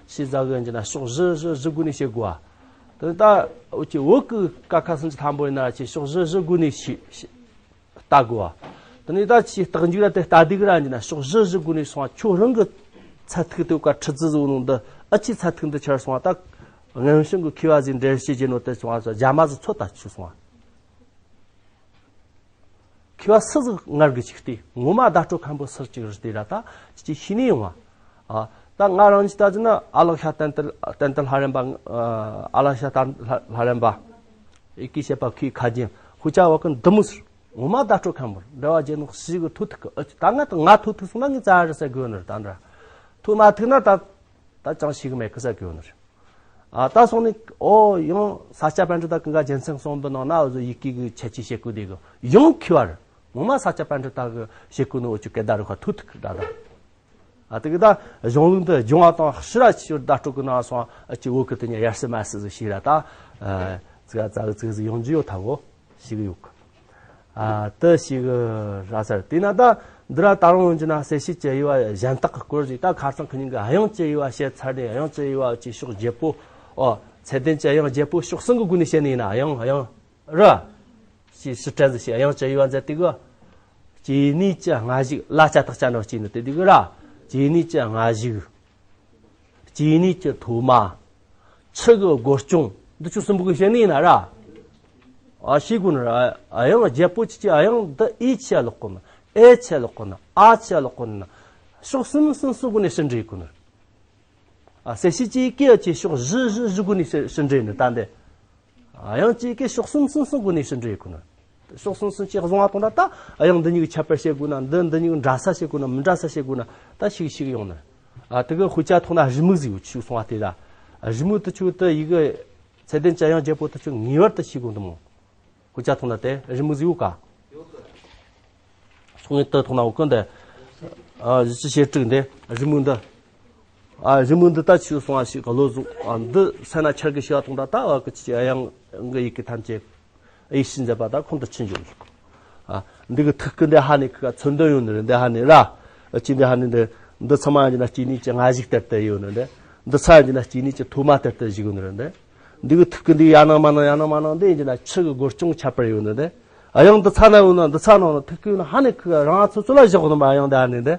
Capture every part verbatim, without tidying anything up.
ཞེས་ཟ་གི་ཡིན་ན་ཕྱོགས་བཞི་བཞི་བཞི་སྒོ་ནས་བྱེད་དགོས་པ། དེ་ནི་ད་འུ་ཅི་བོད་ཀྱི་ཀ་ཁ་སུམ་ཅུ་ཐལ་མོ་ཡིན་ན་ཅི་ཕྱོགས་བཞི་བཞི་སྒོ་ནས་ཤེས་ཤེས་ལྟ་དགོས་པ། དེ་ནི་ད་ཅི་རྟགས་འཇུག་ར་དེ་ལྟ་དུས་ར་ཡིན་ན་ཕྱོགས་བཞི་བཞི་སྒོ་ནས་སོང་བ། ཁྱོད་རང་གི་ཚད་ཐིག་དེ་ཀ་ཁྲི་ཙི་བཟོ་ནོ་འདི་ཨ་ཅི་ཚད་ཐིག་འདི་ཆར་སོང་བ། ད་ངན་བྱང་གི་མཁས་པ་ཟིག་འགྲེལ་བཤད་བྱེད་ནོ་དེ་སོང་བ་རྒྱ་མ་ཟིག་ཚོད་ལྟ་ཆུ་སོང་བ། མཁས་པ་སུ་ཟིག་ངར་གི་ཅིག་སྟེ་ངོ་མ་བརྡ་སྤྲོད་མཁན་པོ་སུ་ཅིག་རེད་དེ་ར་ད་ཅི་ཤེས་ནས་ཡོང་བ། ཨ། ད་ང་རང་ཅི་ལྟ་ཅི་ན་ཨ་ལགས་ཤ་ཏན་ཏན་ཏན་ཏན་ལྷ་རམས་པ། ཨ་ལགས་ཤ་ཏན་ལྷ་རམས་པ། ཨི་ཀི་བཤད་པ་ཁོའི་ཁ་རྒྱན་ཧུ་ཅག་བ་ཀུན་འདི་མོ་ཟེར། ངོ་མ་བརྡ་སྤྲོད་མཁན་པོ་འདྲ་བ་བརྗེད་ནོ་ཞིག་གི་ཐོ་ཐུག་གི། ཨ་ཅི་ད་ང་ད་ང་ཐོ་ཐུག་སོང་ན་ངས་ཙ་ར་ཟེར་དགོས་ནི་རེད། ད་འདྲ་ཐོ་མ་ཐུག་ན་ད་ད་ཅང་ཤེས་གི་མེད་གི་ཟེར་དགོས་ནི་རེད། ཨ། ད་སོང་ནས་ཨོ་ཡང་ས་སྐྱ་པཎྜི་ཏ་ཀུན་དགའ་རྒྱལ་མཚན་གསུངས་པའི་ནང་ན་འུ་ཟོ་ཡི་གེ་གི་ཁྱད་ཆོས་བཤད་གོ་དེ་གི་ཡང་མཁས་པ་རེད། ངོ་མ་ས་སྐྱ་པཎྜི་ཏ་གི་བཤད་གོ་ནི་འུ་ཅུ་སྐད་བརྡ་རུ་ཁ་ཐུག་ཐུག་གི་འདྲ་ད། ཨ། དེ་གི་ད་གཞུང་ལུགས་འདི་སྦྱོང་བ་དང་ཕྱི་ར་ཕྱི་བར་བརྡ་སྤྲོད་གི་ནང་སོང་ཨ་ཅི་བོད་གི་དེ་ཉིད་ཡར་སི་མ་སི་ཟིག་ཤེས་ར་ད། ཨ། ཙི་ག་ཙ་གི་ཙི་གི་ཟིག་ཡོང་རྒྱུ་ཡོད་ཐ་གོ་ཞིག་ཡོད་གི། ཨ། དེ་ཞིག་ར་ཟེར། དེས་ན་ད་འདི་ར་ད་རུང་ཡོང་རྒྱུ་ན་གསལ་བྱེད་ཀྱི་དབྱེ་བ་གཞན་དག་གི་སྐོར་ཞིག་ད་ཁ་སང་ཁི་ཉིན་གི་དབྱངས་ཀྱི་དབྱེ་བ་བཤད་ཚར་ནས། དབྱངས་ཀྱི་དབྱེ་བ་ཅི་ཕྱོགས་བརྒྱད་པོ། ཨོ། ཚད་ལྡན་གྱི་དབྱངས་བརྒྱད་པོ་ཕྱོགས་གསུམ་གི་སྒོ་ནས་བཤད་ནི་ཡིན་ན། དབྱངས་དབྱངས་ར་ཞེས་ཕྱིར་དྲན་ཟིག་བྱས། དབྱངས་ཀྱི་དབྱེ་བ་མཛད་དེ་གི། སྐྱེ་གནས་ཀྱི་སྔ་གཞུག་ལ་ལྕགས་ཐག་ཅན་ནོ་སྐྱེ་ནི་དེ་དེ་གི་ར། སྐྱེ་གནས་ཀྱི་སྔ་གཞུག་སྐྱེ་གནས་ཀྱི་ཐོག་མ། ཆུ་གི་སྒོ་སྐྱོང་། འདི་ཆོ་གསུམ་པོ་གི་བཤད་ནི་ཡིན་ན་ར། ཨ། ཤེས་དགོས་ནི་ར། དབྱངས་བརྒྱད་པོ་ཅི་ཅི་དབྱངས་འདི་ཨེ་ཆེ་ལོག་གོ་ནི། ཨེ་ཆེ་ལོག་གོ་ནི། ཨ་ཆེ་ལོག་གོ་ནི། ཕྱོགས་གསུམ་གསུམ་གསུམ་སྒོ་ནས་ཕྱིར་འདྲེན་གོ་ནི། ཨ། གསལ་བྱེད་ཀྱི་ཡི་གེ་ཅི་ཕྱོགས་བཞི་བཞི་བཞི་སྒོ་ནས་ཕྱིར་འདྲེན་ནི་ད་འདི། དབྱངས་ཀྱི་ཡི་གེ་ཕྱོགས་གསུམ་གསུམ་གསུམ་སྒོ་ནས་ཕྱིར་འདྲེན་གོ་ནི། ཕྱོགས་གསུམ་གསུམ་གྱི་བཟུང་བ་དང་འདྲ་ད་དབྱངས་འདི་གཉིས་ཀྱི་ཁྱད་པར་བཤད་དགོས་ན། འདི་འདི་གཉིས་ཀྱི་འདྲ་ས་བཤད་དགོས་ན། མི་འདྲ་ས་བཤད་དགོས་ན་ད་ཞིག་ཞིག་ཡོང་ནི། ཨ། དེ་གི་དཔེ་ཆ་ཐོག་ན་རི་མོ་ཟིག་ཡོད་ཆུག་སོང་བ་དེ་ལ། རི་མོ་དེ་ཆོ་དེ་ཡི་གེ་ཚད་ལྡན་གྱི་དབྱངས་བརྒྱད་པོ་དེ་ཆོ་ངེས་པར་དུ་ཤེས་དགོས་འདུག་མོ། དཔེ་ཆ་ཐོག་ན་དེ་རི་མོ་ཟིག་ཡོད་ཀ། ཡོད་གི། སོང་ངས་དེ་ཐོག་ན་འོ་ཀི་འདི། ཨ། གཞི་བཅུ་ཞེ་དྲུག་འདི་རི་མོ་འདི། ཨ། རི་མོ་འདི་ད་ཆུ་སོང་བ་ཞིག་གི་བློ་བཟུང་། ཨ། འདི་སེམས་ན་འཆར་གི་ཤེས་པ་དང་འདྲ་ད་བ་གི་ཅི་དབྱངས་གི་ཡི་གེ་ཐམས་ཅད་ཡིད་བཞིན་མཛད་པ་ད་ཁོང་དུ་ཆུད་འཇོག་ལ། ཨ། འདི་གི་ཐིག་གི་འདི་ཧ་ནི་གི་མཚོན་དོན་ཡོད་ནི་རེད། འདི་ཧ་ནི་ར། ཨ། ཅི་འདི་ཧ་ནི་འདི། འདི་ཚང་མ་ཡིན་ན་སྐྱེ་གནས་ཀྱི་སྔ་གཞུག་ལྟར་དུ་ཡོད་ནི་འདི། འདི་ཚ་ཡིན་ན་སྐྱེ་གནས་ཀྱི་ཐོག་མ་ལྟར་དུ་བཞུགས་ནི་རེད་འདི། འདི་གི་ཐིག་གི་འདི་ཡ་ནང་མ་ནང་ཡ་ནང་མ་ནང་འདི་ཡིན་ན་ཆུ་གི་སྒོ་ལྕོང་ཁྱད་པར་ཡོད་ནི་འདི། ཨ། དབྱངས་འདི་ཚ་ན་འོ་ན་འདི་ཚ་ན་འོ་ན་ཐིག་གི་ཡོད་ན་ཧ་ནི་གི་རང་ཚོ་ཚོ་ལ་བཞག་ནི་མ་དབྱངས་འདི་ཧ་ནི་འདི།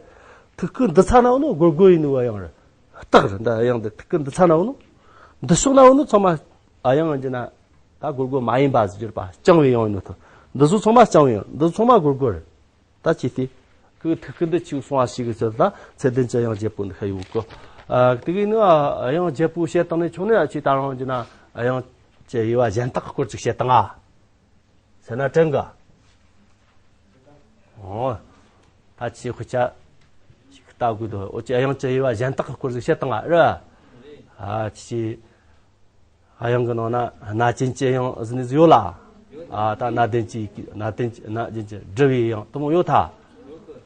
ཐིག་གི་འདི་ཚ་ན་འོ་ན་སྒོར་སྒོར་ཡིན་ནི་བ་དབྱངས་རེད། རྟགས་རེད་འདི་དབྱངས་འདི། ཐིག་གི་འདི་ཚ་ན་འོ་ན། འདི་ཕྱོགས་ན་འོ་ན་ཚང་མ་ཨ་དབྱངས་ཡིན་ན་ད་སྒོར་སྒོར་མ་ཡིན་པ་ཟེར་གྱུར་པ་རྐྱང་བའི་དབྱངས་ཡིན་ནོ་ཐོ། འདི་ཚོ་ཚང་མ་རྐྱང་བའི་དབྱངས། འདི་ཚོ་ཚང་མ་སྒོར་སྒོར་རེད། ད་ཅི་སྟེ། ཁོས་ཐིག་གི་འདི་ཆུ་སོང་བ་ཞིག་གི་ཚུལ་ད་ཚད་ལྡན་གྱི་དབྱངས་བརྒྱད་པོ་འདི་ཤ་ཡོད་གོ། ཨ། དེ་གི་ནི་ཨ་དབྱངས་བརྒྱད་པོ་བཤད་བཏང་ནས་ཆོག་ནི། ཨ་ཅི་ད་རང་གི་ན་དབྱངས་ཀྱི་དབྱེ་བ་གཞན་དག་གི་སྐོར་ཅིག་བཤད་བཏང་ཨ། ཟེར་ན་དྲན་གི། ཨོ། ད་ཅི་དཔེ་ཆ་ཞིག་ལྟ་དགོས་དོ། ཨོ་ཅི་དབྱངས་ཀྱི་དབྱེ་བ་གཞན་དག་གི་སྐོར་ཅིག་བཤད་བཏང་ཨ་རེད། ཨ་ཅི། དབྱངས་ཀྱི་ནང་ན་སྣ་ཅན་གྱི་དབྱངས་ཟེར་ནི་ཟིག་ཡོད་ལ། ཨ་ད་སྣ་ལྡན་གྱི་སྣ་ལྡན་གྱི་སྣ་ལྡན་གྱི་སྒྲུབ་པའི་དབྱངས་དེ་མོ་ཡོད་ཐ།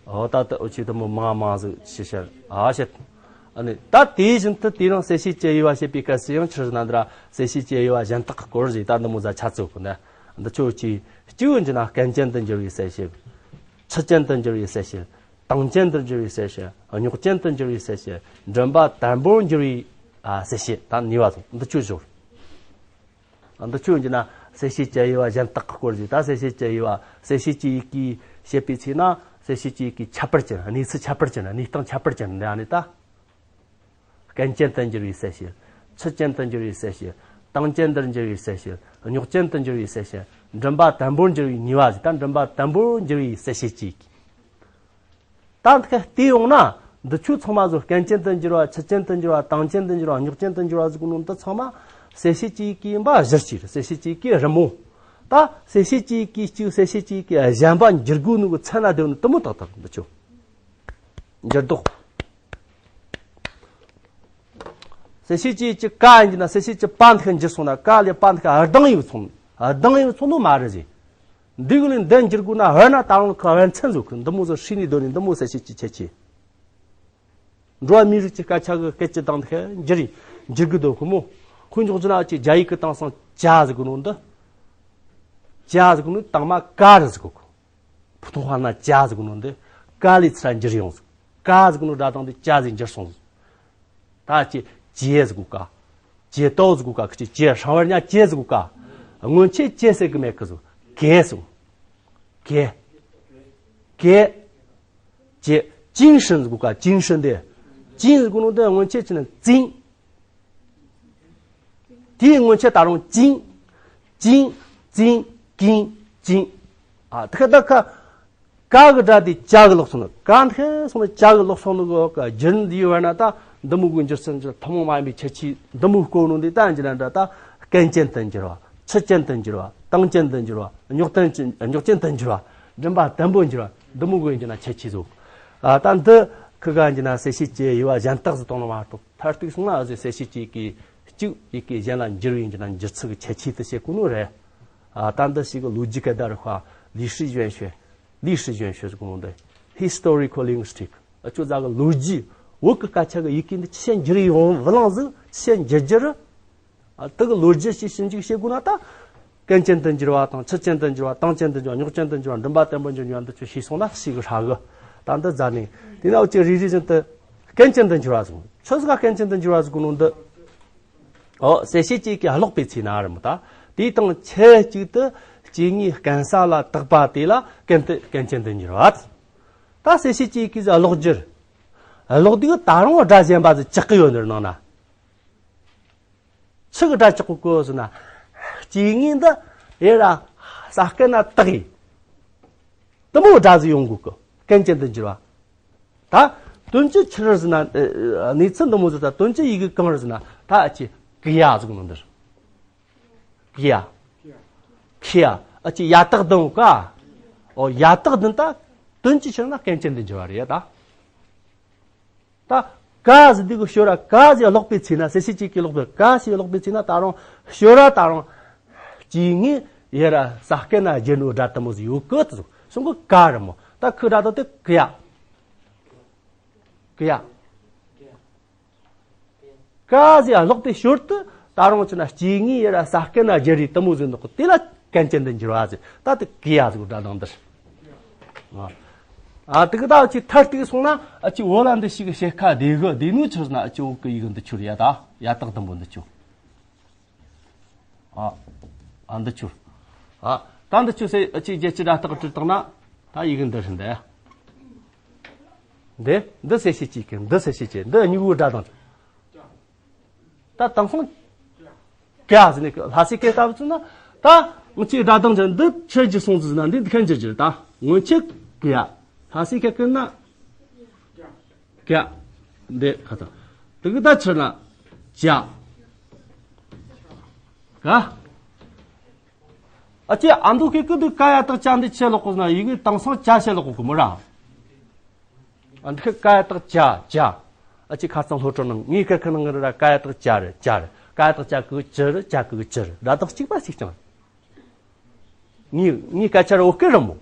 ཨོ་ད་ད་འུ་ཆོས་དེ་མོ་མང་མང་ཟིག་ཤེས་བྱ་ཨ་བཤད། ཨ་ནི་ད་དེ་བཞིན་དུ་དེ་རིང་གསལ་བྱེད་ཀྱི་དབྱེ་བ་བཤད་པའི་སྐབས་སུ་ཡང་ཕྱིར་ན་འདི་ར་གསལ་བྱེད་ཀྱི་དབྱེ་བ་གཞན་དག་གི་སྐོར་ཞིག་ད་འདི་མོ་ཟ་ཆ་ཚོད་གོ་ནས། འདི་ཆོས་ཀྱི་གཅིག་འོན་གྱི་ན་རྐན་ཅན་དུ་འགྱུར་བའི་གསལ་བྱེད། ཁྲི་ཅན་དུ་འགྱུར་བའི་གསལ་བྱེད། དང་ཅན་དུ་འགྱུར་བའི་གསལ་བྱེད། རྙོག་ཅན་དུ་འགྱུར་བའི་གསལ་བྱེད། མགྲིན་པ་དལ་པོར་འགྱུར་བའི་ཨ་གསལ་བྱེད། ད་ནུས་པ་ཚོ་འདི་ཆོས་སྦྱོར། འདི་ཆོས་ཡིན་ན་གསལ་བྱེད་ཀྱི་དབྱེ་བ་གཞན་དག་གི་སྐོར་ཞིག་ད་གསལ་བྱེད་ཀྱི་དབྱེ་བ་གསལ་བྱེད་ཀྱི་ཡི་གེ་བཤད་པའི་ཚེ་ན་གསལ་བྱེད་ཀྱི་ཡི་གེ་ཁྱད་པར་ཅན། གནས་ཚུལ་ཁྱད་པར་ཅན། གནས་སྟངས་ཁྱད་པར་ཅན་འདི་ཨ་ནི་ད། རྐན་ཅན་དུ་འགྱུར་བའི་གསལ་བྱེད། ཁྲི་ཅན་དུ་འགྱུར་བའི་གསལ་བྱེད། དང་ཅན་དུ་འགྱུར་བའི་གསལ་བྱེད། རྙོག་ཅན་དུ་འགྱུར་བའི་གསལ་བྱེད། མགྲིན་པ་དལ་པོར་འགྱུར་བའི་ནུས་པ་ཞིག་ད་མགྲིན་པ་དལ་པོར་འགྱུར་བའི་གསལ་བྱེད་ཀྱི་ཡི་གེ་ད་འདི་ག་བལྟས་ཡོང་ན། འདི་ཆོ་ཚང་མ་ཟོ་རྐན་ཅན་དུ་འགྱུར་བ། ཁྲི་ཅན་དུ་འགྱུར་བ། དང་ཅན་དུ་འགྱུར་བ། རྙོག་ཅན་དུ་འགྱུར་བ་ཟེར་གོ་ནོ་འདི་ཚང་མ་གསལ་བྱེད་ཀྱི་ཡི་གེ་ཡིན་པ་གཞིར་བྱས་རེད། གསལ་བྱེད་ཀྱི་ཡི་གེ་རི་མོ། ད་གསལ་བྱེད་ཀྱི་ཡི་གེ་གཅིག་གསལ་བྱེད་ཀྱི་ཡི་གེ་གཞན་པ་འགྱུར་དགོས་ནོ་གི་ཚད་ན་བསྡད་ནོ་དེ་མོ་ཏག་ཏག་འདི་ཆོ། འགྱུར་ལྡོག་གསལ་བྱེད་ཀྱི་ཡི་གེ་ཀ་ཡིན་གྱི་ན་གསལ་བྱེད་ཀྱི་པ་འདི་ག་འགྱུར་སོང་ན། ཀ་ལས་པ་འདི་ག་ལྡང་ཡོད་སོང་། ལྡང་ཡོད་སོང་ནོ་མ་རེད་ཟེ། འདི་གི་ལས་འདི་འགྱུར་དགོས་ན་བར་ན་ད་རུང་ཁ་བར་མཚན་བཟོ་གི། འདི་མོ་ཟོ་ཧྲི་ནི་དོ་ནི་འདི་མོ་གསལ་བྱེད་ཀྱི་ཁྱད་ཆོས། འགྲོ་བ་མིའི་རིགས་ཀྱི་སྐད་ཆ་གི་སྐད་ཀྱི་གདངས་དེ་འགྱུར་འགྱུར་གི་འདུག་གི་མོ། ཁོས་འཇོག་རྒྱུ་ན་ཅི་རྒྱ་ཡིག་གི་སྟེང་སང་ཅ་ཟེར་གི་ནོ་འདི། ཅ་ཟེར་གི་ནོ་དང་མ་ཀ་རེད་ཟེར་གི། ཕུ་ཐུང་ཧ་ན་ཅ་ཟེར་གི་ནོ་འདི་ཀ་ལས་ཚུར་འགྱུར་ཡོང་ཟེར། ཀ་ཟེར་གི་ནོ་སྒྲ་གདངས་འདི་ཅ་ཟེར་འགྱུར་སོང་ཟེར། ད་ཅི་ ཇེ་ཟེར་གོ་ཀ་ཇེ་ཏོ་ཟེར་གོ་ཀ་ཁི་ཅི་ཇེ་ཧྲང་བར་ཉ་ཇེ་ཟེར་གོ་ཀ་སྔོན་ཆད་ཇེ་ཟེར་གི་མེད་གི་ཟེར། གེ་ཟེར། གེ། གེ། ཇེ། ཅིང་ཧྲིན་ཟེར་གོ་ཀ་ཅིང་ཧྲིན་དེ། ཅིང་ཟེར་གོ་ནོ་དེ་སྔོན་ཆད་ཅི་ན་ཙིང་། དེའི་སྔོན་ཆད་ད་རུང་ཅིང་། ཅིང་། ཙིང་། ཀིང་། ཅིང་། ཨ་དེ་ཁ་ད་ཁ། ཀ་གི་སྒྲ་དེ་ཇ་གི་ལོག་སོང་ནི། ཀ་འཐེན་སོང་ནི་ཇ་གི་ལོག་སོང་ནི་གི་འགྱུར་འདི་ཡོད་ན་ད་འདི་མོ་གི་འགྱུར་ཚུལ་འགྱུར་ཐུན་མོང་མ་ཡིན་པའི་ཁྱད་ཆོས་འདི་མོ་བཀོད་ནོ་འདི་ད་འགྱུར་ན་འདྲ། ད་རྐན་ཅན་དུ་འགྱུར་བ། ཆུ་ཅན་དུ་འགྱུར་བ། དྭངས་ཅན་དུ་འགྱུར་བ། རྙོག་ཅན་དུ་རྙོག་ཅན་དུ་འགྱུར་བ། མགྲིན་པ་དམ་པོ་འགྱུར་བ། འདི་མོ་གི་འགྱུར་ན་ཁྱད་ཆོས་ཟིག་ཨ་ད་འདི་ཁི་ག་འགྱུར་ན་གསལ་བྱེད་ཀྱི་དབྱེ་བ་གཞན་དག་ཟིག་གཏོང་ནི་མ་གཏོགས། མཐར་གཏུགས་སོང་ན་ཨ་ཟི་གསལ་བྱེད་ཀྱི་ཡི་གེ་གཅིག་ཡི་གེ་གཞན་ལ་འགྱུར་བའི་འགྱུར་ན་འགྱུར་ཚུལ་གྱི་ཁྱད་ཆོས་དེ་བཤད་གོ་ནོ་རེད། ཨ་ད་འདི་ཞིག་གི་ལོ་རྒྱུས་སྐད་བརྡ་རིག་པ་ལི་ཧྲི་ཞོན་ཤོས། ལི་ཧྲི་ཞོན་ཤོས་ཟེར་གོ་ནོ་འདི། Historical Linguistic། ཨ་ཅོ་ཛ་གི་ལོ་རྒྱུས། བོད་ཀྱི་སྐད་ཆ་གི་ཡི་གེ་འདི་ཅི་ཕྱིར་འགྱུར་ཡོང་བ་ལང་ཟིག་ཅི་ཕྱིར་འགྱུར་རྒྱུ་རེད། ཨ་དེ་གི་ལོ་རྒྱུས་ཞིག་ཞིབ་འཇུག་བྱེད་དགོས་ན་ད། རྐན་ཅན་དུ་འགྱུར་བ་དང་། ཆུ་ཅན་དུ་འགྱུར་བ། དྭངས་ཅན་དུ་འགྱུར་བ། རྙོག་ཅན་དུ་འགྱུར་བ། མགྲིན་པ་དམ་པོ་འགྱུར་འགྱུར་བ་འདི་ཚོ་ཤེས་སོང་ན་ཞིག་གི་ཧྲ་གི། ད་འདི་ཛ་ནི། དེ་ན་འུ་ཅག་རེ་རེ་བཞིན་དུ་རྐན་ཅན་དུ་འགྱུར་བ་ཟེར། ཆུ་ཟིག་ག་རྐན་ཅན་དུ་འགྱུར་བ་ཟེར་གོ་ནོ་འདི། ཨོ་གསལ་བྱེད་ཀྱི་ཡི་གེ་ཀློག་པའི་ཚེ་ན་རེད་མོ། ད་དེ་དང་ཆབས་ཅིག་ཏུ་སྐྱེ་དངོས་རྐན་ས་ལ་བཏགས་པ་དེ་ལ་རྐན་དུ་རྐན་ཅན་དུ་འགྱུར་བ། ད་གསལ་བྱེད་ཀྱི་ཡི་གེ་ཟིག་ཀློག་རྒྱུར། ཀློག་དུས་ད་རུང་སྒྲ་གཞན་པ་ཟིག་ཆགས་ཀྱི་ཡོད་ནི་རེད་ནང་ན། ཆི་གི་སྒྲ་ཆགས་གོ་གི་ཟེར་ན། སྐྱེ་དངོས་འདི་ཡེ་ར་ས་རྐན་ན་བཏགས་ཡིན། དེ་མོ་སྒྲ་ཟིག་ཡོང་གོ་གི། རྐན་ཅན་དུ་འགྱུར་བ། ད་དོན་གྱི་ཆི་རེད་ཟེར་ན། ཨ་ཨ་གནས་ཚུལ་འདི་མོ་ཟིག་ད་དོན་གྱི་ཡི་གེ་གང་རེད་ཟེར་ན། ད་ཨ་ཅེ་ཀི་ཡ་ཟེར་གོ་ནོ་འདི་རེད། ཀི་ཡ། ཁི་ཡ། ཨ་ཅེ་ཡ་བཏགས་ལྡན་ག་ཨོ་ཡ་བཏགས་ལྡན་ད་དོན་གྱི་ཆི་རེད་ན་རྐན་ཅན་དུ་འགྱུར་བ་རེད་ཡ་ད། ད་ཀ་ཟེར་དུས་གི་ཞོར་ར་ཀ་ཟེར་ཀློག་པའི་ཚེ་ན། གསལ་བྱེད་ཀྱི་ཡི་གེ་ཀློག་པའི་ཀ་ཟེར་ཀློག་པའི་ཚེ་ན་ད་རུང་ཞོར་ར་ད་རུང་སྐྱེ་དངོས་ཡེ་ར་ས་རྐན་ན་སྦྱར་ནོ་སྒྲ་དེ་མོ་ཟིག་ཡོད་གི་དེ་ཟེར་གོ་གི། ཀ་རེད་མོ། ད་ཁི་སྒྲ་དག་དེ་ཀི་ཡ། ཀི་ཡ། ཀ་ཟེར་ཀློག་པའི་ཞོར་དུ་ད་རུང་ཆི་ན་སྐྱེ་དངོས་ཡེ་ར་ས་རྐན་ན་སྦྱར་རེ་དེ་མོ་ཟིག་འདུག་གི། དེ་ལ་རྐན་ཅན་དུ་འགྱུར་བ་ཟེར། ད་དེ་ཀི་ཡ་ཟེར་གོ་སྒྲ་གདངས་འདི་རེད། ཨ་དེ་གི་ད་ཅིག་མཐར་གཏུགས་སོང་ན་ཨ་ཅིག་འོ་ལ་འདི་ཞིག་གི་ཕྱེད་ཀ་བདེ་གི་བདེ་ནོ་ཆི་ཟེར་ན། ཨ་ཅིག་འོག་གི་ཡི་གེ་འདི་ཆོ་རེད་ཡ། ད་ཡ་བཏགས་ལྡན་པོ་འདི་ཆོ། ཨ་ཨ་འདི་ཆོ། ཨ་ད་འདི་ཆོ་ཟེར། ཨ་ཅིག་རྒྱལ་སྤྱི་སྒྲ་རྟགས་བྲིས་བཏང་ན་ད་ཡི་གེ་འདི་རེད་འདི། འདི་འདི་གསལ་བྱེད་ཀྱི་ཡི་གེ། འདི་གསལ་བྱེད་ཀྱི། འདི་གཉིས་པོའི་སྒྲ་གདངས། ད་དེང་སང་ཀ་ཟེར་ནས་ལྷ་སའི་སྐད་ལྟ་བུ་ཚོ་ན། ད་ང་ཚོའི་སྒྲ་གདངས་ཀྱི་འདི་ཆི་འགྱུར་སོང་ཟེར་ན། འདི་འདི་ཁ་འགྱུར་གྱི་རེད། ད་སྔོན་ཆད་ཀི་ཡ། ལྷ་སའི་སྐད་ཀི་ན་ཀ། འདི་ཁ་ད། དེ་གི་ད་ཆི་ན་ཅ། ཀ། ཨ་ཅེ་ཨ་མདོ་སྐད་ཀི་འདི་ཀ་ཡ་བཏགས་ཀྱ་འདི་ཆི་ལོག་གོ་ཟེར་ན། ཡི་གེ་དེང་སང་ཅ་ཆི་ལོག་གོ་གི་མོ་ར། ཨ་འདི་ཁ་ཀ་ཡ་བཏགས་ཀྱ་ཀྱ། ཨ་ཅེ་ཁ་རྩང་སློབ་གྲོགས་ནང་ངའི་སྐད་ཁ་ནང་ར་ཀ་ཡ་བཏགས་ཀྱ་རེད། ཀྱ་རེད། ཀ་ཡ་བཏགས་ཀྱ་གི་ཀྱི་རེད། ཀྱ་གི་ཀྱི་རེད། སྒྲ་གདངས་གཅིག་པ་གཅིག་རྐྱང་། ངའི་ངའི་སྐད་ཆ་ར་བོད་སྐད་རེད་མོ།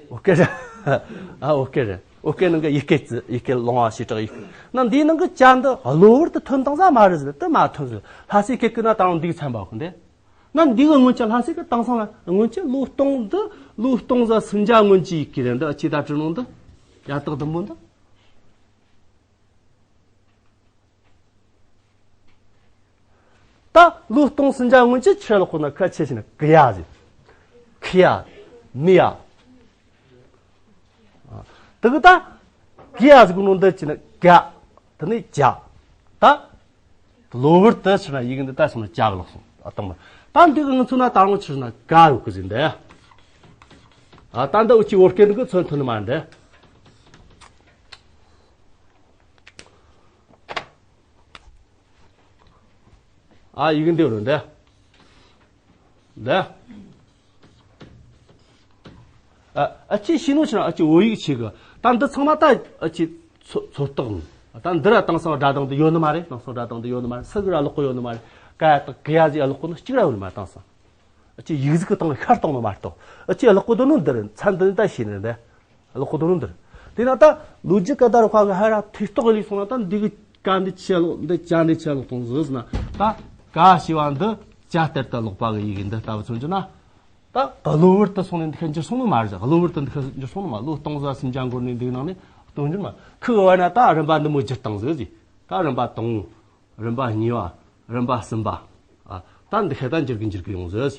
བོད་སྐད་རེད། ཨ་བོད་སྐད་རེད། བོད་སྐད་ནང་གི་ཡི་གེ་ཙི་ཡི་གེ་ལོང་བ་ཞེས་གྲགས་ཡི་གེ་ན། འདིའི་ནང་གི་ཀྱ་འདི་གློ་བུར་དུ་ཐོན་བཏང་ས་མ་རེད་ཟེར། དེ་མ་ཐོན་ཟེར། ལྷ་སའི་སྐད་ཀི་ན་ད་རུང་འདིའི་ཚན་པ་གི་འདི། ན་འདི་གི་སྔོན་ཆད་ལྷ་སའི་སྐད་དེང་སང་ལ་སྔོན་ཆད་ལོ་སྟོང་འདི་ལོ་སྟོང་ཟ་སུམ་བརྒྱ་སྔོན་གྱི་ཡི་གེ་རེད། འདི་ཨ་ཅེ་ད་བྲིས་ནོ་འདི་ཡ་བཏགས་ལྡན་པོ་འདི། ད་ལོ་སྟོང་སུམ་བརྒྱ་སྔོན་ཆད་ཆི་ལོག་གོ་ན། ཁ་ཆེ་ཆེ་ན་ཀི་ཡ་ཟེར། ཁི་ཡ། མི་ཡ། དེ་གི་ད་ཀི་ཡ་ཟེར་གོ་ནོ་འདི་ཆི་ན་ཀ། དེ་ནས་ཀྱ། ད་གློ་བུར་དུ་ཆི་ན་ཡི་གེ་འདི་ད་ཆི་ན་ཀྱ་གི་ལོག་སོང་། ཨ་དང་མ་ད་འདི་གི་ང་ཚོ་ན་ད་རུང་ཆི་ན་ཀ་ཡོད་གི་ཟེར་འདི། ཨ་ད་འདི་འུ་ཅི་བོད་སྐད་འདི་གི་མཚོན་ཐུབ་ནི་མ་འདི། ཨ་ཡི་གེ་འདི་རུ་འདི། འདི། ཨ་ཨ་ཅེ་ཤེས་ནོ་ཆི་ན་ཨ་ཅེ་བོད་ཡིག་ཆེ་གི། ད་འདི་ཚང་མ་ད་ཨ་ཅེ་ཚོ་ཚོད་ལྟ་ནི། ད་འདི་ར་དེང་སང་སྒྲ་གདངས་འདི་ཡོད་ནི་མ་རེད། དེང་སང་སྒྲ་གདངས་འདི་ཡོད་ནི་མ་རེད། སུ་གི་ར་ཀློག་གི་ཡོད་ནི་མ་རེད། ཀ་ཡ་བཏགས་ཀི་ཡ་ཟེར་ཀློག་གི་ནི་གཅིག་ར་ཡོད་ནི་མ་རེད། དེང་སང་ཨ་ཅེ་ཡིག་གཟུགས་གི་སྟེང་ཤར་གཏོང་ནི་མ་གཏོགས། ཨ་ཅེ་ཀློག་གི་འདུག་ནོ་འདི་རེད། མཚན་འདི་ནི་ད་ཤེས་ནི་རེད། ཀློག་གི་འདུག་ནོ་འདི་རེད། དེ་ན་ད་ལོ་རྒྱུས་སྐད་བརྡ་རིག་པ་གི་ཧ་ར་ཐུགས་རྟོག་ལས་སོང་ན། ད་འདི་གི་ཀ་འདི་ཆི་ལོག་འདི་ཀྱ་འདི་ཆི་ལོག་གཏོང་ཟིག་ཟེར་ན། ད་ཀ་ཞེས་པ་འདི་ཀྱ་ལྟར་དུ་ཀློག་པ་གི་ཡི་གེ་འདི་ལྟ་བུ་མཚོན་རྒྱུ་ན། ད་གློ་བུར་དུ་སོང་ནས་འདི་ཁ་འགྱུར་སོང་ནི་མ་རེད། གློ་བུར་དུ་འདི་ཁ་འགྱུར་སོང་ནི་མ། ལོ་སྟོང་ཟ་སུམ་བརྒྱ་འགོར་ནས་འདི་ནང་ནས་སྟོན་རྒྱུ་མ། ཁི་གི་བར་ན་ད་རིམ་པ་འདི་མོ་བསྒྱུར་བཏང་ཟིག་ཟེར། ད་རིམ་པ་དང་ རིམ་པ་གཉིས་པ། རིམ་པ་གསུམ་པ། ཨ། ད་འདི་ཁ་ད་འགྱུར་གི་འགྱུར་གི་ཡོང་ཟེར།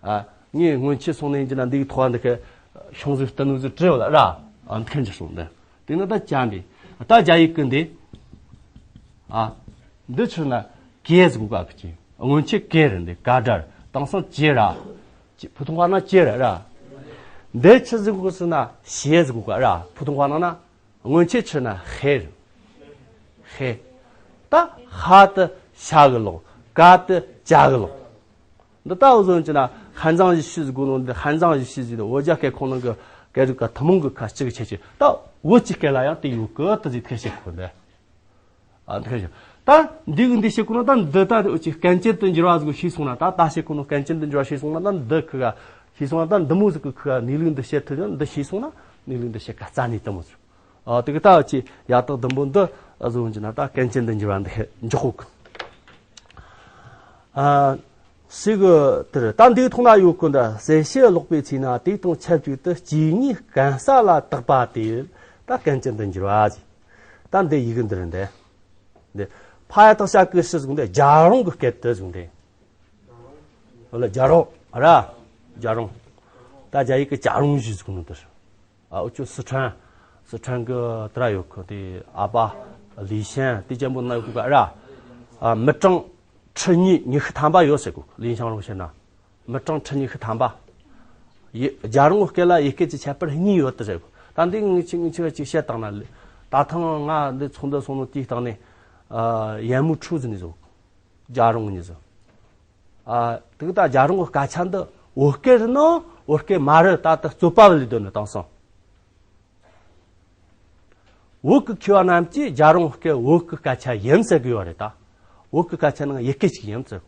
ཨ། ངས་སྔོན་ཆད་སོང་ནས་ཡིན་གྱི་ན་འདིའི་ཐོག་འདི་ཁ་ཤོང་ཟིག་བསྟན་ནོ་ཟིག་བྲིས་ཡོད་ལ་ར། ཨ། འདི་ཁ་འགྱུར་སོང་འདི། དེ་ནི་ད་ཅ་འདི། ད་རྒྱ་ཡིག་གི་འདི། ཨ། འདི་ཆི་ན་ཀེ་ཟེར་གོ་ག་གི་ཅི། སྔོན་ཆད་ཀེ་རེད། འདི་ཀ་སྒྲ་རེད། དེང་སང་ཅེ་ར། ཅེ། 普通话ནང་ཅེ་རེད་ར། འདི་ཆི་ཟེར་གོ་ཟེར་ན་ཤེ་ཟེར་གོ་ག་ར། 普通话ནང་ན། སྔོན་ཆད་ཆི་ན་ཧེ་རེད། ཧེ། ད་ཧ་དེ་ཤ་གི་ལོག་ཀ་དེ་ཅ་གི་ལོག་འདི་ལྟ་བུ་བཟོ་ན་ཅི་ན་ཧན་ཙང་ཡི་ཤི་ཟེར་གོ་ནོ་འདི་ཧན་ཙང་ཡི་ཤི་ཟེར་ནོ་བོད་རྒྱ་སྐད་ཁོངས་ནང་གི་སྐད་རིགས་ཀ་ཐུན་མོང་གི་ཁ་གཅིག་ཆེ་ཆེ་ད་བོད་ཀྱི་སྐད་ལ་ཡང་དེ་ཡོད་གི་དེ་ཟིག་ཐེ་ཤེས་གོ་འདི། ཨ། འདི་ཁ་ཤོ། ད་འདི་གི་འདི་བཤད་གོ་ན་ད་འདི་ད་འདི་འུ་ཅི་སྐད་ཅན་དུ་འགྱུར་བ་ཟིག་ཤེས་སོང་ན། ད་ད་བཤད་གོ་ནོ་སྐད་ཅན་དུ་འགྱུར་བ་ཤེས་སོང་ན་ད་འདི་ཁི་ག་ཤེས་སོང་ན་ད་འདི་མོ་ཟིག་གི་ཁི་ག་གནས་ལུགས་འདི་བཤད་ཐུབ་ན། འདི་ཤེས་སོང་ན་གནས་ལུགས་འདི་བཤད་ག་རྩ་ནས་དུ་མོ་ཟིག་ཨ། དེ་གི་ད་འུ་ཅི་ཡ་དག་བདུན་པོ་འདི་བཟོ་འཇི་ན་ད་སྐད་ཅན་དུ་འགྱུར་བ་འདི་འཇོག་གོ་གི། ཨ། ཞིག་གི་དེར་ད་འདིའི་ཐོག་ན་ཡོད་གི་འདི་གསལ་བྱེད་ཀློག་པའི་ཚེ་ན་དེ་དང་ཆབས་ཅིག་ཏུ་སྐྱེ་དངོས་གན་ས་ལ་བཏགས་པ་དེ་ད་སྐད་ཅན་དུ་འགྱུར་བ་ཟིག་ད་འདི་ཡི་གེ་འདི་རེད་འདི། འདི་ཕ་ཡ་བཏགས་ཤ་གི་ཤི་ཟིག་འདི་རྒྱ་རོང་གི་སྐད་དུ་ཟིག་འདི། ཨོ་ལ་རྒྱ་རོང་ར། རྒྱ་རོང་། ད་རྒྱ་ཡིག་གི་ཅ་རོང་ཞུ་ཟིག་ནོ་དེར། ཨ། འུ་ཅོ་སི་ཁྲོན། སི་ཁྲོན་གི་དེ་ར་ཡོད་གི་དེ་ཨ་པ་ལི་ཤན་དེ་ཅན་པོ་ན་ཡོད་གི་ག་ར། ཨ། མི་གྲངས་ཁྲི་གཉིས་ཉི་ཤུ་ཐམ་པ་ཡོད་ཟེར་གོ། ལིན་ཞང་རུང་ཕྱིར་ན། མི་གྲངས་ཁྲི་ཉི་ཤུ་ཐམ་པ། ཡི། རྒྱ་རོང་སྐད་ལ་ཡི་གེ་གི་ཁྱད་པར་གཉིས་ཡོད་དེ་ཟེར་གོ། ད་འདི་ངས་ཅིག་ངས་ཅིག་ཅིག་བཤད་བཏང་ན་ལེ། ད་ཐེངས་ང་འདི་ཚོགས་འདུ་སོང་ནོ་དེའི་སྟེང་ནས། ཨ། ཡན་མུ་ཁྲུའུ་ཟེར་ནི་ཟིག་རྒྱ་རོང་གི་མྱི་ཟིག་ཨ། དེ་གི་ད་རྒྱ་རོང་གི་སྐད་ཆ་འདི་བོད་སྐད་རེད་ན་བོད་སྐད་མ་རེད། ད་ལྟ་རྩོད་པ་བ་ལས་དོན་ནི་དེང་སང་། བོད་གི་མཁས་པ་རྣམས་ཀྱིས་རྒྱ་རོང་སྐད་བོད་གི་སྐད་ཆ་ཡིན་ཟེར་གི་ཡོད་རེད། ད་བོད་གི་སྐད་ཆ་ནང་ཡི་གེ་གཅིག་ཡིན་ཟེར།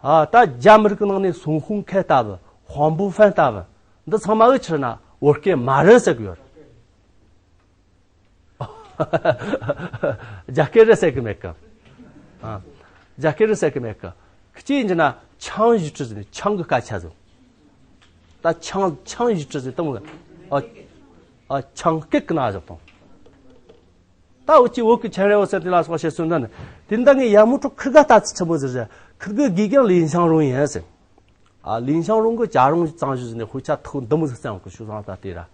ཨ། ད་རྒྱ་མི་རིགས་ནང་ནས་སུན་ཧུང་ཁེ་ལྟ་བུ། ཧོང་པུ་ཧྥན་ལྟ་བུ། འདི་ཚང་མ་གི་ཕྱིར་ན་བོད་སྐད་མ་རེད་ཟེར་གི་ཡོད་རེད། རྒྱ་སྐད་རེད་ཟེར་གི་མེད་གི། ཨ། རྒྱ་སྐད་རེད་ཟེར་གི་མེད་གི། གཅིག་ཡིན་གྱི་ན་ཆང་ཞུ་ཁྲི་ཟེར་ནས་ཆང་གི་སྐད་ཆ་ཟེར། ད་ཆང་ཆང་ཞུ་ཁྲི་ཟེར་དང་། ཨ། ཨ། ཆང་སྐད་གི་ན་བཞག་དང་། ད་འུ་ཅི་བོད་གི་ཆན་རེ་བོ་ཟེར་དེ་ལ་སོགས་བཤད་སོང་ཙང་ནི། དེ་འདྲ་ངས་ཡ་མུ་ཁྲོ་ཁིར་ག་ལྟ་ཚུལ་ཆེན་པོ་ཟེར་ཟེར། ཁིར་གི་དགེ་རྒན་ལིན་ཞང་རུང་ཡིན་ཟེར། ཨ། ལིན་ཞང་རུང་གི་ཅ་རོང་གཙང་ཞུ་ཟེར་ནས་དཔེ་ཆ་ཐོག་འདི་མོ་ཟིག་བརྩམས་གི་ཤུགས་སང་ད་དེ་ར།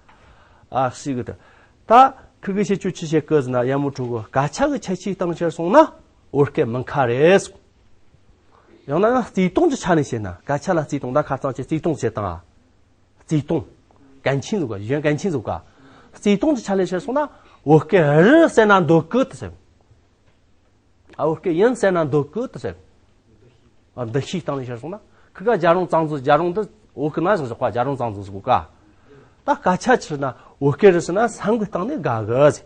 ཨ། ཞིག་གི་ད། ད་ཁིར་གི་བཤད་རྒྱུ་ཆི་བཤད་གི་ཟེར་ན་ཡ་མུ་ཁྲོ་གི་སྐད་ཆ་གི་ཁྱད་ཆོས་སྟེང་ཕྱིར་སོང་ན་བོད་སྐད་མིན་ཁ་རེད་གསུངས། ཡང་ན་ཡང་བརྩེ་དུང་གི་ཆ་ནས་བཤད་ན་སྐད་ཆ་ལ་བརྩེ་དུང་ད་ཁ་རྩང་ཆེ་བརྩེ་དུང་བྱེད་དང་། བརྩེ་དུང་། 感情 ཟེར་ག་གཞན་感情 ཟེར་ག་བརྩེ་དུང་གི་ཆ་ནས་བཤད་སོང་ན་བོད་སྐད་རེད་ཟེར་ན་འདོད་གི་དེ་ཟེར། ཨ། བོད་སྐད་ཡིན་ཟེར་ན་འདོད་གི་དེ་ཟེར། ཨ། འདུ་ཤེས་སྟེང་ནས་བཤད་སོང་ན་ཁི་ག་རྒྱ་རོང་གཙང་བཟོ། རྒྱ་རོང་འདི་བོད་གི་ན་བཞག་བཞག་པ་རྒྱ་རོང་གཙང་བཟོ་ཟེར་གོ་ག་ད་སྐད་ཆ་ཕྱིར་ན་བོད་སྐད་རེད་ཟེར་ན་བསམ་གི་སྟེང་ནས་དགའ་གི་ཟེར།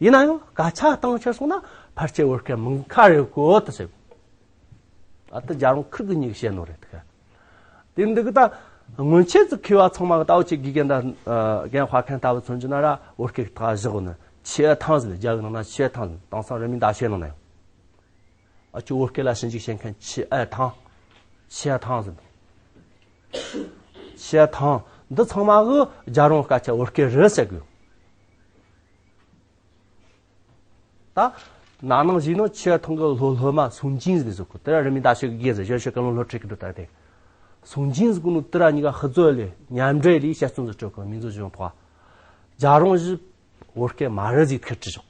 ཡིན་ན་ཡང་སྐད་ཆ་སྟེང་བཤད་སོང་ན་ཕལ་ཆེར་བོད་སྐད་མིན་ཁ་རེད་གོ་དེ་ཟེར། ཨ། ད་རྒྱ་རོང་ཁིར་གི་ཉིག་བཤད་ནོ་རེད་དེ། དེ་འདི་གི་ད་སྔོན་ཆད་ཀྱི་མཁས་པ་ཚང་མ་གི་ད་འུ་ཅི་དགེ་རྒན་ད་རྒན་དཔའ་མཁན་ལྟ་བུ་མཚོན་གྱི་ན་ར་བོད་སྐད་ད་བཞག་ནི་ཆེ་ཐང་ཟེར། རྒྱ་གི་ནང་ན་ཆེ་ཐང་ཟེར། དེང་སང་རི་མོའི་འདབ་བཤད་ནང་ན་ཡང་། ཨ། ཅོ་བོད་སྐད་ལ་ཞིབ་འཇུག་བྱེད་མཁན་ཆེ་ཨ་ཐང་། ཆེ་ཐང་ཟེར། ཆེ་ཐང་འདི་ཚང་མ་གི་རྒྱ་རོང་སྐད་ཆ་བོད་སྐད་རེད་ཟེར་གི་ཡོད། ད་ན་ནིང་གཞེས་ནིང་ཆེ་ཐང་གི་སློབ་སློབ་མ་སུང་ཅིན་ཟེར་ནས་ཟེར་གོ། དེ་ར་རི་མོའི་ད་ཤོད་གི་དགེ་ཟེར་ཞོ་ཤོད་ཀ་ལོང་སློབ་ཁྲིད་གི་འགྲོ་ད་དེ། སུང་ཅིན་ཟེར་གོ་ནོ་དེ་ར་གཉིས་ཀ་ཧི་ཛོ་ལེ་མཉམ་འབྲེལ་ལས་དཔྱད་རྩོམ་ཟིག་སྤྲོད་གོ། མིང་ཛོ་ཞུ་ཐོག་རྒྱ་རོང་གཞི་བོད་སྐད་མ་རེད་ཟིག་ཁེར་ཁྲི་ཞོག་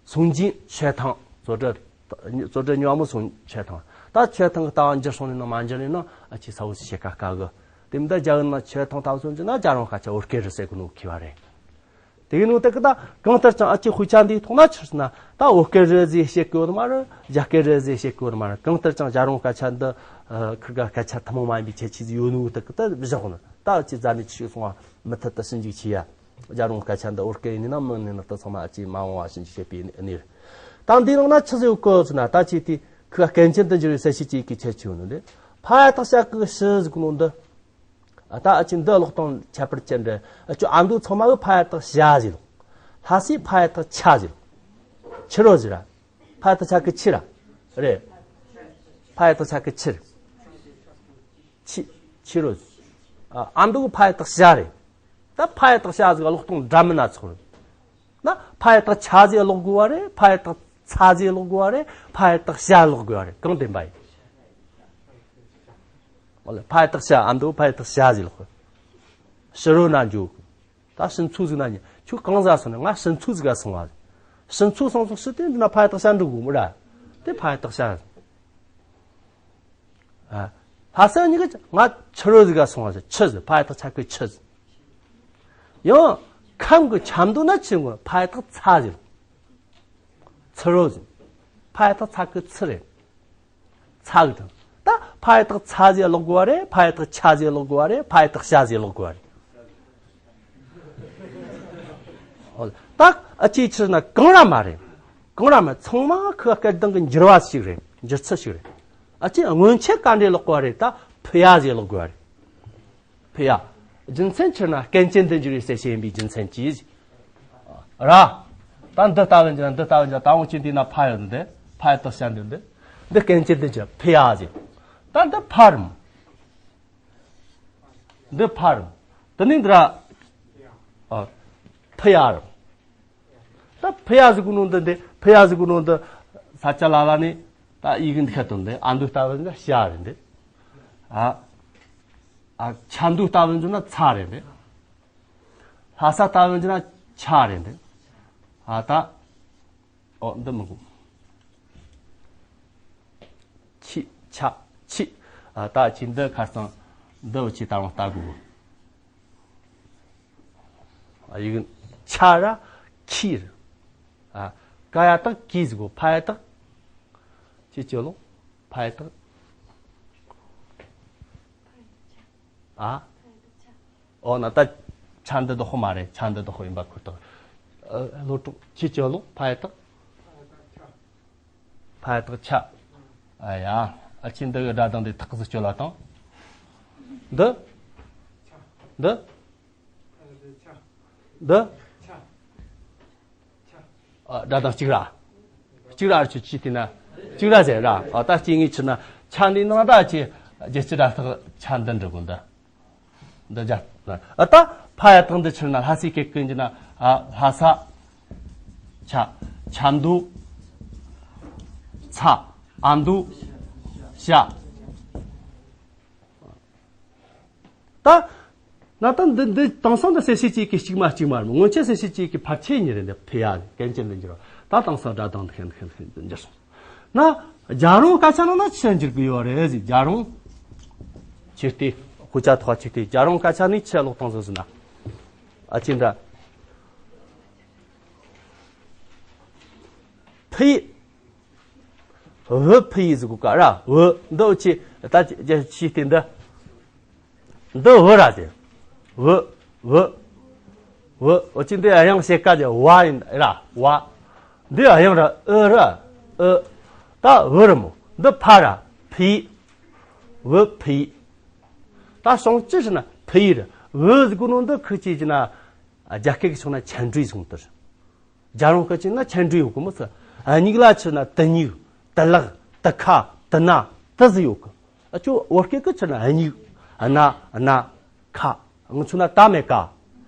སུང་ཅིན་ཆེ་ཐང་། 作者། 作者 ཉོ་མོ་སུང་ཆེ་ཐང་། ད་ཆེ་ཐང་གི་ལྟ་བ་འགྱུར་སོང་ནས་ན་མ་འགྱུར་ནས་ན་ཨ་ཅེ་ས་བོ་ཞིག་བྱེད་ཀ་དཀའ་གི། དེ་མི་ད་རྒྱ་གི་ན་ཆེ་ཐང་ལྟ་བུ་སོང་ཅི་ན་རྒྱ་རོང་སྐད་ཆ་བོད་སྐད་རེད་ཟེར་གི་ནོ་མཁས་པ་རེད། དེ་གི་ནོ་དེ་གི་ད་གང་ལྟར་ཀྱང་ཨ་ཅེ་དཔེ་ཆ་འདིའི་ཐོག་ན་ཆི་ཟེར་ན་ད་བོད་སྐད་རེད་ཟེར་བཤད་གི་ཡོད་མ་རེད། རྒྱ་སྐད་རེད་ཟེར་བཤད་གི་ཡོད་མ་རེད། གང་ལྟར་ཀྱང་རྒྱ་རོང་སྐད་ཆ་འདི་ཁིར་ག་སྐད་ཆ་ཐུན་མོང་མ་ཡིན་པའི་ཁྱད་ཆོས་ཟིག་ཡོད་ནོ་དེ་གི་ད་བཞག་ནི། ད་ཨ་ཅེ་རྫ་ནས་ཆི་ཞིག་སོང་བ་མུ་མཐུད་དུ་ཞིབ་འཇུག་བྱེད་ཡ། རྒྱ་རོང་སྐད་ཆ་འདི་བོད་སྐད་ཡིན་ནི་ན་མིན་ནི་ན་ད་ཚང་མ་ཨ་ཅེ་མ་འོངས་བ་ཞིབ་འཇུག་བྱེད་པའི་གནས་རེད། ད་འདི་ནང་ན་ཆི་ཟིག་ཡོད་གི་ཟེར་ན་ད་ཅིག་དེ་ཁི་ག་སྐད་ཅན་དུ་འགྱུར་བའི་གསལ་བྱེད་ཅིག་གི་ཁྱད་ཆོས་ཡོད་ནི་རེད། ཕ་ཡ་བཏགས་ཤ་གི་ཤི་ཟེར་གོ་ནོ་འདི། ཨ། ད་ཨ་ཅེ་འདི་ཀློག་སྟངས་ཁྱད་པར་ཅན་རེད། ཨ་ཅོ་ཨ་མདོ་ཚང་མ་གི་ཕ་ཡ་བཏགས་ཤ་ཟེར་ལོ། ལྷ་སའི་ཕ་ཡ་བཏགས་ཆ་ཟེར་ལོ། ཆི་རོ་ཟེར་ར། ཕ་ཡ་བཏགས་ཆ་གི་ཆི་ར། རེད། ཕ་ཡ་བཏགས་ཆ་གི་ཆི་རེད། ཆི། ཆི་རོ། ཨ། ཨ་མདོ་གི་ཕ་ཡ་བཏགས་ཤ་རེད། ད་ཕ་ཡ་བཏགས་ཤ་ཟིག་ཀློག་སྟངས་འདྲ་མིན་སྣ་ཚོགས་རེད། ན་ཕ་ཡ་བཏགས་ཆ་ཟིག་ཀློག་དགོས་པ་རེད། ཕ་ཡ་བཏགས་ ཚ་ཟེར་ཀློག་དགོས་པ་རེད། ཕ་ཡ་བཏགས་ཤ་ཀློག་དགོས་པ་རེད། གང་བདེན་པ་ཡིན། ཕ་ཡ་བཏགས་ཤ། ཨ་མདོ་ཕ་ཡ་བཏགས་ཤ་ཟེར་ཀློག་ཕྱི་རོལ་ན་འཇོག་ད་ཕྱི་ཚུལ་ཟིག་ན་ཉན། ཁྱོད་གང་ཟ་སོང་ནས། ང་ཕྱི་ཚུལ་ཟིག་ག་སོང་བ། ཕྱི་ཚུལ་སོང་སོང་ཕྱི་དེ་འདི་ན་ཕ་ཡ་བཏགས་ཤ་འགྲོ་དགོས་མོ་ར། དེ་ཕ་ཡ་བཏགས་ཤ། ཨ། ལྷ་ས་གཉིས་ཀ་ང་ཕྱི་རོལ་ཟིག་ག་སོང་བ། ཕྱི་ཟིག་ཕ་ཡ་བཏགས་ཕྱ་གི་ཕྱི་ཟིག་ཡང་ཁམས་ཀྱི་ཆ་མདོ་ན་ཆི་ངོ་ཕ་ཡ་བཏགས་ཚ་ཟིག་ཚི་རོ་ཟིག་ཕ་ཡ་བཏགས་ཚ་གི་ཚི་རེད། ཚ་གི་དང་། ད་ཕ་ཡ་བཏགས་ཚ་ཟེར་ཀློག་དགོས་པ་རེད། ཕ་ཡ་བཏགས་ཆ་ཟེར་ཀློག་དགོས་པ་རེད། ཕ་ཡ་བཏགས་ཤ་ཟེར་ཀློག་དགོས་པ་རེད། ཨོ། ད་ཨ་ཅེ་ཕྱིར་ན་གང་ར་མ་རེད། གང་ར་མ། ཚང་མ་ཁོའི་སྐད་གདངས་ཀྱི་འགྱུར་བ་ཞིག་རེད། འགྱུར་ཚུལ་ཞིག་རེད། ཨ་ཅེ་སྔོན་ཆད་ག་འདྲས་ཀློག་དགོས་པ་རེད། ད་ཕི་ཡ་ཟེར་ཀློག་དགོས་པ་རེད། ཕི་ཡ། རྒྱུ་མཚན་ཕྱིར་ན་སྐད་ཅན་དུ་འགྱུར་བའི་གསལ་བྱེད་ཡིན་པའི་རྒྱུ་མཚན་གྱིས། ར། ད་འདི་ལྟ་བུ་འགྱུར་ན་འདི་ལྟ་བུ་འགྱུར། ད་འོ་ཅི་འདི་ན་ཕ་ཡོད་འདི། ཕ་ཡ་བཏགས་ཤ་འདི་འདི། འདི་སྐད་ཅན་དུ་འགྱུར། ཕི་ཡ་ཟེར། ད་འདི་ཕ་རམ། འདི་ཕ་རམ། དེ་ནས་འདི་ར། ཨ། ཕི་ཡ་རམ། ད་ཕི་ཡ་ཟེར་གོ་ནོ་འདི་འདི། ཕི་ཡ་ཟེར་གོ་ནོ་འདི། ས་ཆ་ལ་ལ་ནི། ད་ཡི་གེ་འདི་ཁ་དོན་འདི། ཨ་མདོ་ལྟ་བུ་འདི་ཤ་རེད་འདི། ཨ། ཨ། ཆ་མདོ་ལྟ་བུ་འདི་ན་ཚ་རེད་འདི། ལྷ་ས་ལྟ་བུ་འདི་ན་ཆ་རེད་འདི། ཨ། ད། ཨོ། འདི་མི་དགོས། ཆི། ཆ། ཆི། ཨ། ད་ཆི་འདི་ཁ་སང་འདི་འུ་ཆི་ལྟ་བུ་ལྟ་དགོས། ཨ། ཡི་གེ་ཆ་ར་ཁི་ར། ཨ། ཀ་ཡ་བཏགས་ཀི་ཟེར་གོ། ཕ་ཡ་བཏགས། ཅི་ཅི་ལོ། ཕ་ཡ་བཏགས། ཨ། ཨོ་ན་ད་ཆ་འདི་དོ་ཧོ་མ་རེད། ཆ་འདི་དོ་ཧོ་ཡིན་པ་ཁོ་ཐག་ཨ། ལོ་དྲུག་ཅི་ཅི་ལོ། ཕ་ཡ་བཏགས། ཕ་ཡ་བཏགས་ཆ། ཨ་ཡ། ཨ་ཆི་འདི་གི་སྒྲ་གདངས་འདི་ཐག་ཟིག་གཅོད་ལ་དང་། འདི། འདི། འདི། ཨ། སྒྲ་གདངས་གཅིག་ར། གཅིག་ར་ཆུ་ཆི་དེ་ན། གཅིག་ར་ཟེར་ར། ཨ། ད་སྐྱེ་དངོས་ཕྱིར་ན་ཆ་འདི་ནང་ད་ཆི་རྒྱལ་སྤྱི་སྒྲ་རྟགས་ཆ་འདི་འདྲི་དགོས་འདི། འདི་རྒྱ། ཨ། ད་ཕ་ཡ་བཏགས་འདི་ཕྱིར་ན་ལྷ་སའི་སྐད་ཀུན་གྱི་ན། ཨ། ལྷ་ས། ཆ། ཆ་མདོ། ཚ། ཨ་མདོ། ཤ། ད། ན་ད་འདི་འདི་དེང་སང་འདི་གསལ་བྱེད་ཅིག་གི་གཅིག་མ་གཅིག་མ་རེད། སྔོན་ཆད་གསལ་བྱེད་ཅིག་གི་ཕལ་ཆེར་གཉིས་རེད། འདི་ཕི་ཡ་གན་ཅན་དུ་འགྱུར་བ། ད་དེང་སང་སྒྲ་གདངས་འདི་ཤིན་ཤིན་ཤིན་འགྱུར་སོང་། ན། རྒྱལ་རོང་སྐད་ཆ་ནང་ན་ཆི་འགྱུར་གི་ཡོད་རེད་ཟེར། རྒྱལ་རོང་། ཆི་སྟེ། དཔེ་ཆ་ཐོག་ཆི་སྟེ། རྒྱལ་རོང་སྐད་ཆ་ནི་ཆི་ཀློག་སྟངས་ཟེར་ཟེར་ན། ཨ་ཅེ་འདྲ། ཕི་ཡི། བུ་ཕི་ཡི་ཟེར་གོ་ཀ་ར། བུ། འདི་འུ་ཆི་ད་ཅི་ཅི་སྟེ་འདི། འདི་བུ་ར་ཟེར། བུ། བུ། བུ། འུ་ཆི་འདི་དབྱངས་ཕྱེད་ཀ་ཟེར། བ་ཡིན་ར། བ། འདི་དབྱངས་ར། ཨུ་ར། ཨུ། ད་བུ་ར་མོ། འདི་ཕ་ར། ཕི། བུ་ཕི། ད་སོང་ཅི་ཟེར་ན་ཕི་ཡི་ར། བུ་ཟེར་གོ་ནོ་འདི་ཁི་ཅི་ཟེར་ན། རྒྱ་སྐད་ཀྱི་ཕྱོགས་ན་ཆན་ཀྲུའི་ཟེར་གོ་ནོ་དེ་རེད། རྒྱལ་རོང་སྐད་ཅིག་ན་ཆན་ཀྲུའི་ཡོད་གི་མོ་ཟེར། ཨ། སྙིགས་ལ་ཕྱིར་ན་དུ་སྙིགས། དུ་ལག་དུ་ཁ། དུ་ན། དུ་ཟིག་ཡོད་གི། ཨ་ཅོ་བོད་སྐད་ཀྱི་ཕྱིར་ན་སྙིགས། ཨ་ན། ཨ་ན། ཁ། ང་ཚོ་ན་ད་མེད་ཀ།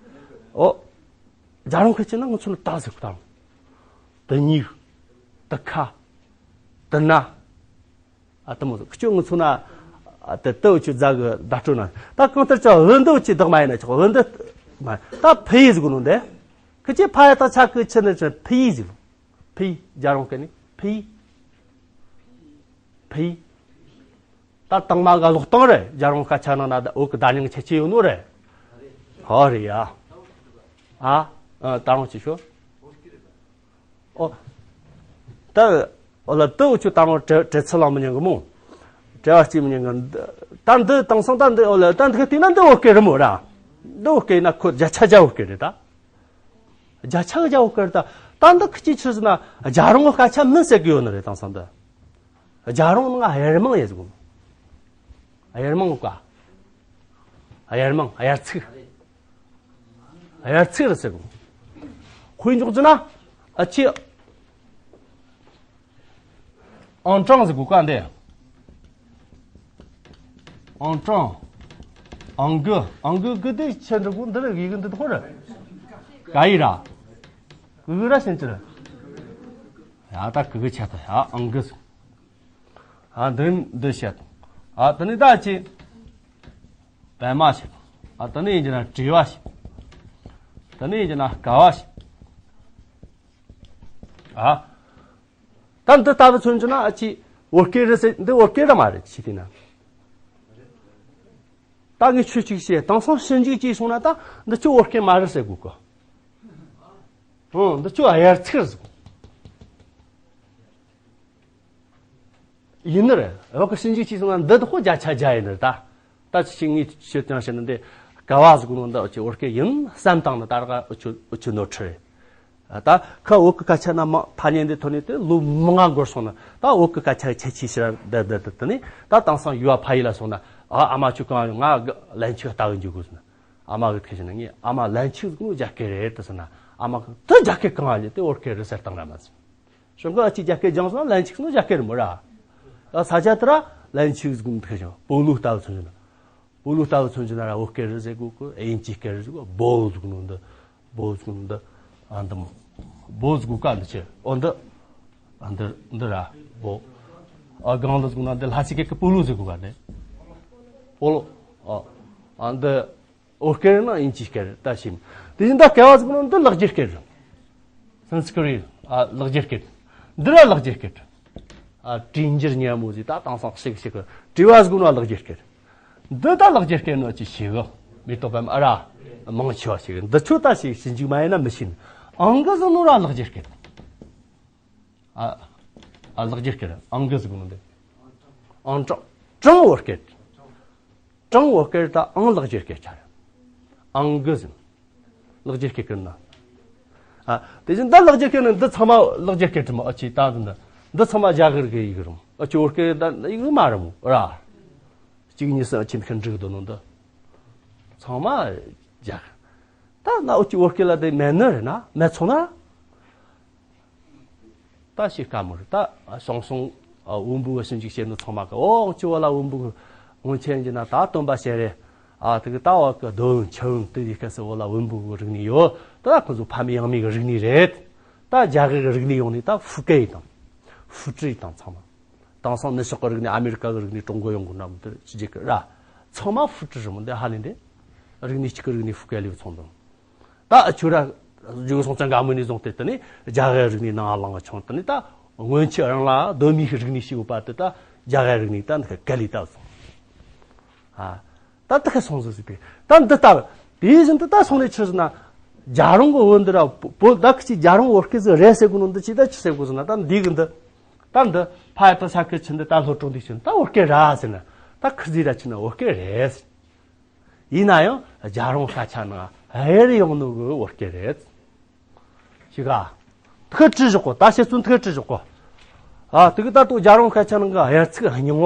ཨོ། རྒྱལ་རོང་སྐད་ཅིག་ན་ང་ཚོ་ན་ད་ཟེར་གི་ད། དུ་སྙིགས། དུ་ཁ། དུ་ན། ཨ། དུ་མོ་ཟིག་ཁྱོད་ང་ཚོ་ན། ཨ། དུ་དུ་ཁྱོད་རྫ་གི་བརྡ་སྤྲོད་ན། ད་གང་ལྟར་ཅག་བུ་འདི་ཅི་བདག་མ་ཡིན་ན་ཆོག་བུ་འདི་མ། ད་ཕི་ཡི་ཟེར་གོ་ནོ་འདི། ཁི་ཅི་ཕ་ཡ་བཏགས་ཆ་གི་ཆི་ནི་ཆི་ཕི་ཡི་ཟེར། ཕི་ཡི། རྒྱལ་རོང་སྐད་ནི་ཕི་ཡི། ཕི་ཡི། ད་དང་མ་ག་ཀློག་སྟངས་རེད། རྒྱལ་རོང་སྐད་ཆ་ནང་ན་ད་འོ་གི་བརྡ་རྙིང་ཆེ་ཆེ་ཡོད་ནོ་རེད། ཧོ་རེད་ཡ། ཨ། ཨ། ད་རུང་ཅི་ཤོད། ཨོ། ད། ཨོ་ལ་དུ་འུ་ཆོ་ད་རུང་བྲེལ་བྲེལ་ཚུལ་ལ་མི་ཉན་གི་མོ། བྲེལ་བ་སྐྱེ་མི་ཉན་གི། ད་འདི་དེང་སང་ད་འདི་ཨོ་ལ་ད་འདི་ག་བལྟས་ན་འདི་བོད་སྐད་རེད་མོ་ར། འདི་བོད་སྐད་ཡིན་ན་ཁོ་བརྒྱ་ཆ་བརྒྱ་བོད་སྐད་རེད་ད། བརྒྱ་ཆ་བརྒྱ་བོད་སྐད་རེད་ད། ད་འདི་ཁི་ཅི་ཆི་ཟེར་ན་རྒྱལ་རོང་སྐད་ཆ་མིན་ཟེར་གི་ཡོད་ནི་རེད། དེང་སང་འདི། རྒྱལ་རོང་ནང་དབྱར་མང་ཡེ་ཟེར་གོ། དབྱར་མང་ག། དབྱར་མང་། དབྱར་ཚིག། དབྱར་ཚིག་རེད་ཟེར་གོ། དཔེ་འཇོག་རྒྱུ་ན། ཨ་ཅེ། ཨང་གྲངས་ཟེར་གོ་ཀ་འདི། ཨང་གྲངས། ཨང་གི། ཨང་གི་གི་དེ་ཆེ་འདྲ་གོ་འདི་རེད། གི་གི་འདི་དོ་རེད། ག་ཡི་ར། གི་གི་ར་ཤིན་ཅི་རེད། ཡ་ད་གི་གི་ཆ་ད་ཡ་ཨང་གི་ཟིག་ཨ་འདི་འདི་བཤད་དང་། ཨ་དེ་ནས་ད་ཅི་པད་མ་བཤད་དང་། ཨ་དེ་ནས་ཡིན་གྱི་ན་དྲི་བ་བཤད། དེ་ནས་ཡིན་གྱི་ན་དཀའ་བ་བཤད། ཨ་ད་འདི་ལྟ་བུ་མཚོན་གྱི་ན་ཨ་ཅི་བོད་སྐད་རེད་ཟེར། འདི་བོད་སྐད་ར་མ་རེད། ཅི་དེ་ན་ད་ངས་ཆོས་གཅིག་བཤད། དེང་སང་ཞིབ་འཇུག་བྱས་སོང་ན་ད་འདི་ཆོ་བོད་སྐད་མ་རེད་ཟེར་དགོས་གི། ཨོ་འདི་ཆོ་དབྱར་ཚིག་རེད་ཟེར་གོ། ཡིན་ནི་རེད། བོད་ཀྱི་ཞིབ་འཇུག་བྱས་སོང་ན་འདི་དག་བརྒྱ་ཆ་བརྒྱ་ཡིན་ནི་རེད་ད། ད་ཅི་ཞིག་ངས་ཤོད་ཀྱང་བཤད་ནི་འདི་དཀའ་བ་ཟེར་གོ་ནོ་འདི་ཨ་ཅི་བོད་སྐད་ཡིན་བསམ་བཏང་ནི་ད་རག་ཨ་ཆོ་ཨ་ཆོ་ནོར་འཁྲུལ་རེད། ད་ཁ་བོད་ཀྱི་སྐད་ཆ་ན་མ་ཐ་སྙད་འདི་ཐོན་ནས་དེ་ལོ་མང་ང་འགོར་སོང་ན་ད་བོད་ཀྱི་སྐད་ཆ་ཁྱད་ཆོས་ཕྱིར་བསྡད་བསྡད་དེ་དེ་ནས་ད་དེང་སང་ཡུལ་བ་ཕ་ཡུལ་ལ་སོང་ན། ཨ་ཨ་མ་ཁྱོད་གང་ཡོད། ང་གི་ལན་ཆིག་ལྟ་གི་འཇུག་དགོས་ཟེར་ན། ཨ་མ་གི་ཐུག་བྱས་ན་ངས་ཨ་མ་ལན་ཆིག་ཟེར་གོ་ནོ་རྒྱ་སྐད་རེད་དེ་ཟེར་ན། ཨ་མ་གི་དེ་རྒྱ་སྐད་གང་ཡོད་དེ་བོད་སྐད་རེད་ཟེར་བཏང་ར་མ་ཟེར། ཞོག་ག་ཨ་ཅི་རྒྱ་སྐད་སྦྱངས་སོང་ན་ལན་ཆིག་ཟེར་ནོ་རྒྱ་སྐད་རེད་མོ་ར། ཨ་ས་ཆ་དེ་ར་ལན་ཆིག་ཟེར་གོ་ནོ་ཐུག་བྱས་ན་སྤོ་ལོ་ལྟ་བུ་མཚོན་གྱི་ན། སྤོ་ལོ་ལྟ་བུ་མཚོན་གྱི་ན་ར་བོད་སྐད་རེད་ཟེར་གོ་གི། དབྱིན་ཇིའི་སྐད་རེད་ཟེར་གོ། བོ་ལོ་ཟེར་གོ་ནོ་འདི། བོ་ལོ་ཟེར་གོ་ནོ་འདི། ཨ་འདི་མོ། བོ་ལོ་ཟེར་གོ་ག་འདི་ཆེ། ཨོ་འདི། ཨ་འདི་འདི་ར་བོ། ཨ་གང་ལོ་ཟེར་གོ་ན་འདི་ལྷ་སའི་སྐད་ཀྱི་སྤོ་ལོ་ཟེར་གོ་ག་འདི། སྤོ་ལོ། ཨ་ཨ་འདི། བོད་སྐད་ན་དབྱིན་ཇིའི་སྐད་རེད་ད་ཤེས། དེ་བཞིན་ད་སྐལ་བ་ཟེར་གོ་ནོ་འདི་ལེགས་སྦྱར་སྐད་རེད། སན་སི་ཀྲི་ཏ། ཨ་ལེགས་སྦྱར་སྐད། འདི་ར་ལེགས་སྦྱར་སྐད། ཨ་དྲིས་འཇལ་སྙན་མོ་ཟེར་ད་དེང་སང་ཞིག་ཞིག་གི་དྲི་བ་ཟེར་གོ་ནོ་ལེགས་སྦྱར་སྐད། འདི་ད་ལེགས་སྦྱར་སྐད་ནོ་ཅི་ཞིག་གི་མེ་ཏོག་པད་མ་ཨ་ར་མང་ཆེ་བ་ཞིག་གི། འདི་ཆོ་ད་ཞིག་ཞིབ་འཇུག་མ་ཡིན་ན་མི་ཤེས་ནི། ཨང་གི་ཟེར་ནོ་ར་ལེགས་སྦྱར་སྐད། ཨ་ཨ་ལེགས་སྦྱར་སྐད་རེད། ཨང་གི་ཟེར་གོ་ནོ་འདི། ཨང་ཀྲང་། ཀྲང་བོད་སྐད། ཀྲང་བོད་སྐད་ད་ཨང་ལེགས་སྦྱར་སྐད་ཆ་རེད། ཨང་གི་ཟེར། ལེགས་སྦྱར་སྐད་ཀྱི་ན། ཨ་དེ་བཞིན་ད་ལེགས་སྦྱར་སྐད་ནི་འདི་ཚང་མ་ལེགས་སྦྱར་སྐད་རེད་མོ། ཨ་ཅི་ད་འདི་འདི་ཚང་མ་རྒྱ་གར་གི་ཡིག་རེད་མོ། ཨ་ཅི་བོད་སྐད་ད་ཡིག་མ་རེད་མོ་ར། གཅིག་གཉིས་གསུམ་ཨ་ཅི་མཁན་འགྲིག་འདུག་ནོ་འདི། ཚང་མ་རྒྱ་གར། ད་ན་ཨ་ཅི་བོད་སྐད་ལ་དེ་མེད་ནི་རེད་ན་མེད་སོང་ན། ད་ཤེས་དཀའ་མོ་རེད། ད་ཞང་ཞུང་བོན་པོ་གི་ཞིབ་འཇུག་བྱེད་ནོ་ཚང་མ་གི་ཨོ་ཅི་བོད་ལ་བོན་པོ་གི་སྔོན་ཆད་ཡིན་ན་ད་སྟོན་པ་སྤྱན་རས། ཨ་དེ་གི་ད་བ་གི་རྡོ་བོན་ཆུ་བོན་དེ་ཡི་སྐབས་སུ་བོད་ལ་བོན་པོ་གི་རིག་གནས་ཡོད། ད་ཁོ་ཚོ་ཕ་མེས་ཡང་མེས་གི་རིག་གནས་རེད། ད་རྒྱ་གར་གི་རིག་གནས་ཡོང་ནས་ད་ཧྥུ་ཀའེ་དང་། ཧྥུ་ཀྲི་དང་ཚང་མ། དེང་སང་ནུབ་ཕྱོགས་གི་རིག་གནས་ཨ་མེ་རི་ཀ་གི་རིག་གནས་ཀྲུང་གོ་ཡོང་གི་ན་མོ་དེ་ཕྱི་རྒྱལ་གི་ར། ཚང་མ་ཧྥུ་ཀྲི་རེད་མོ། འདི་ཧ་ལས་འདི། རིག་གནས་གཅིག་གི་རིག་གནས་ཧྥུ་ཀའེ་ལས་ཚོང་དང་། ད་ཁྱོད་ར་རྒྱུ་སོང་ཙང་འགའ་མོ་ནས་བཟུང་སྟེ་དེ་ནས་རྒྱ་གར་རིག་གནས་ནང་ལངས་བྱུང་། དེ་ནས་ད་སྔོན་ཆད་རང་ལ་གདོད་མའི་རིག་གནས་ཤིག་ཡོད་པ་དེ་ད་རྒྱ་གར་རིག་གནས་ད་འདི་ག་ལས་ད་སོང་། ཨ་ད་དེ་ག་སོང་ཟིག་ཟིག་པས་ད་འདི་ལྟ་བུ། དེ་བཞིན་དུ་ད་སོང་ནས་ཕྱིར་ཟིན་ན། རྒྱལ་རོང་གི་བོད་འདི་ར་བོད་ད་ཁི་ཅིག་རྒྱལ་རོང་བོད་སྐད་ཟིག་རེད་ཟེར་གོ་ནོ་འདི་ཅི་ད་ཅི་ཟེར་གོ་ཟིན་ན་ད་འདི་གི་འདི། ད་འདི་ཕ་ཡ་ད་ས་ཁུལ་ཕྱིན་འདི་ད་སློབ་གྲོགས་འདི་ཕྱིན་ད་བོད་སྐད་ར་ཟེར་ན། ད་ཁི་ཟིག་ར་ཕྱིན་ན་བོད་སྐད་རེད། ཡིན་ན་ཡང་རྒྱལ་རོང་ས་ཆ་ནང་ཧེ་རེ་ཡོང་ནོ་གི་བོད་སྐད་རེད། ཤི་ག་ཐུགས་ཁྲིད་བཞག་གོ། ད་བཤད་ཚུལ་ཐུགས་ཁྲིད་བཞག་གོ། ཨ་དེ་གི་ད་ལྟོ་རྒྱལ་རོང་ས་ཆ་ནང་གི་དབྱར་ཚིག་རྙིང་བ།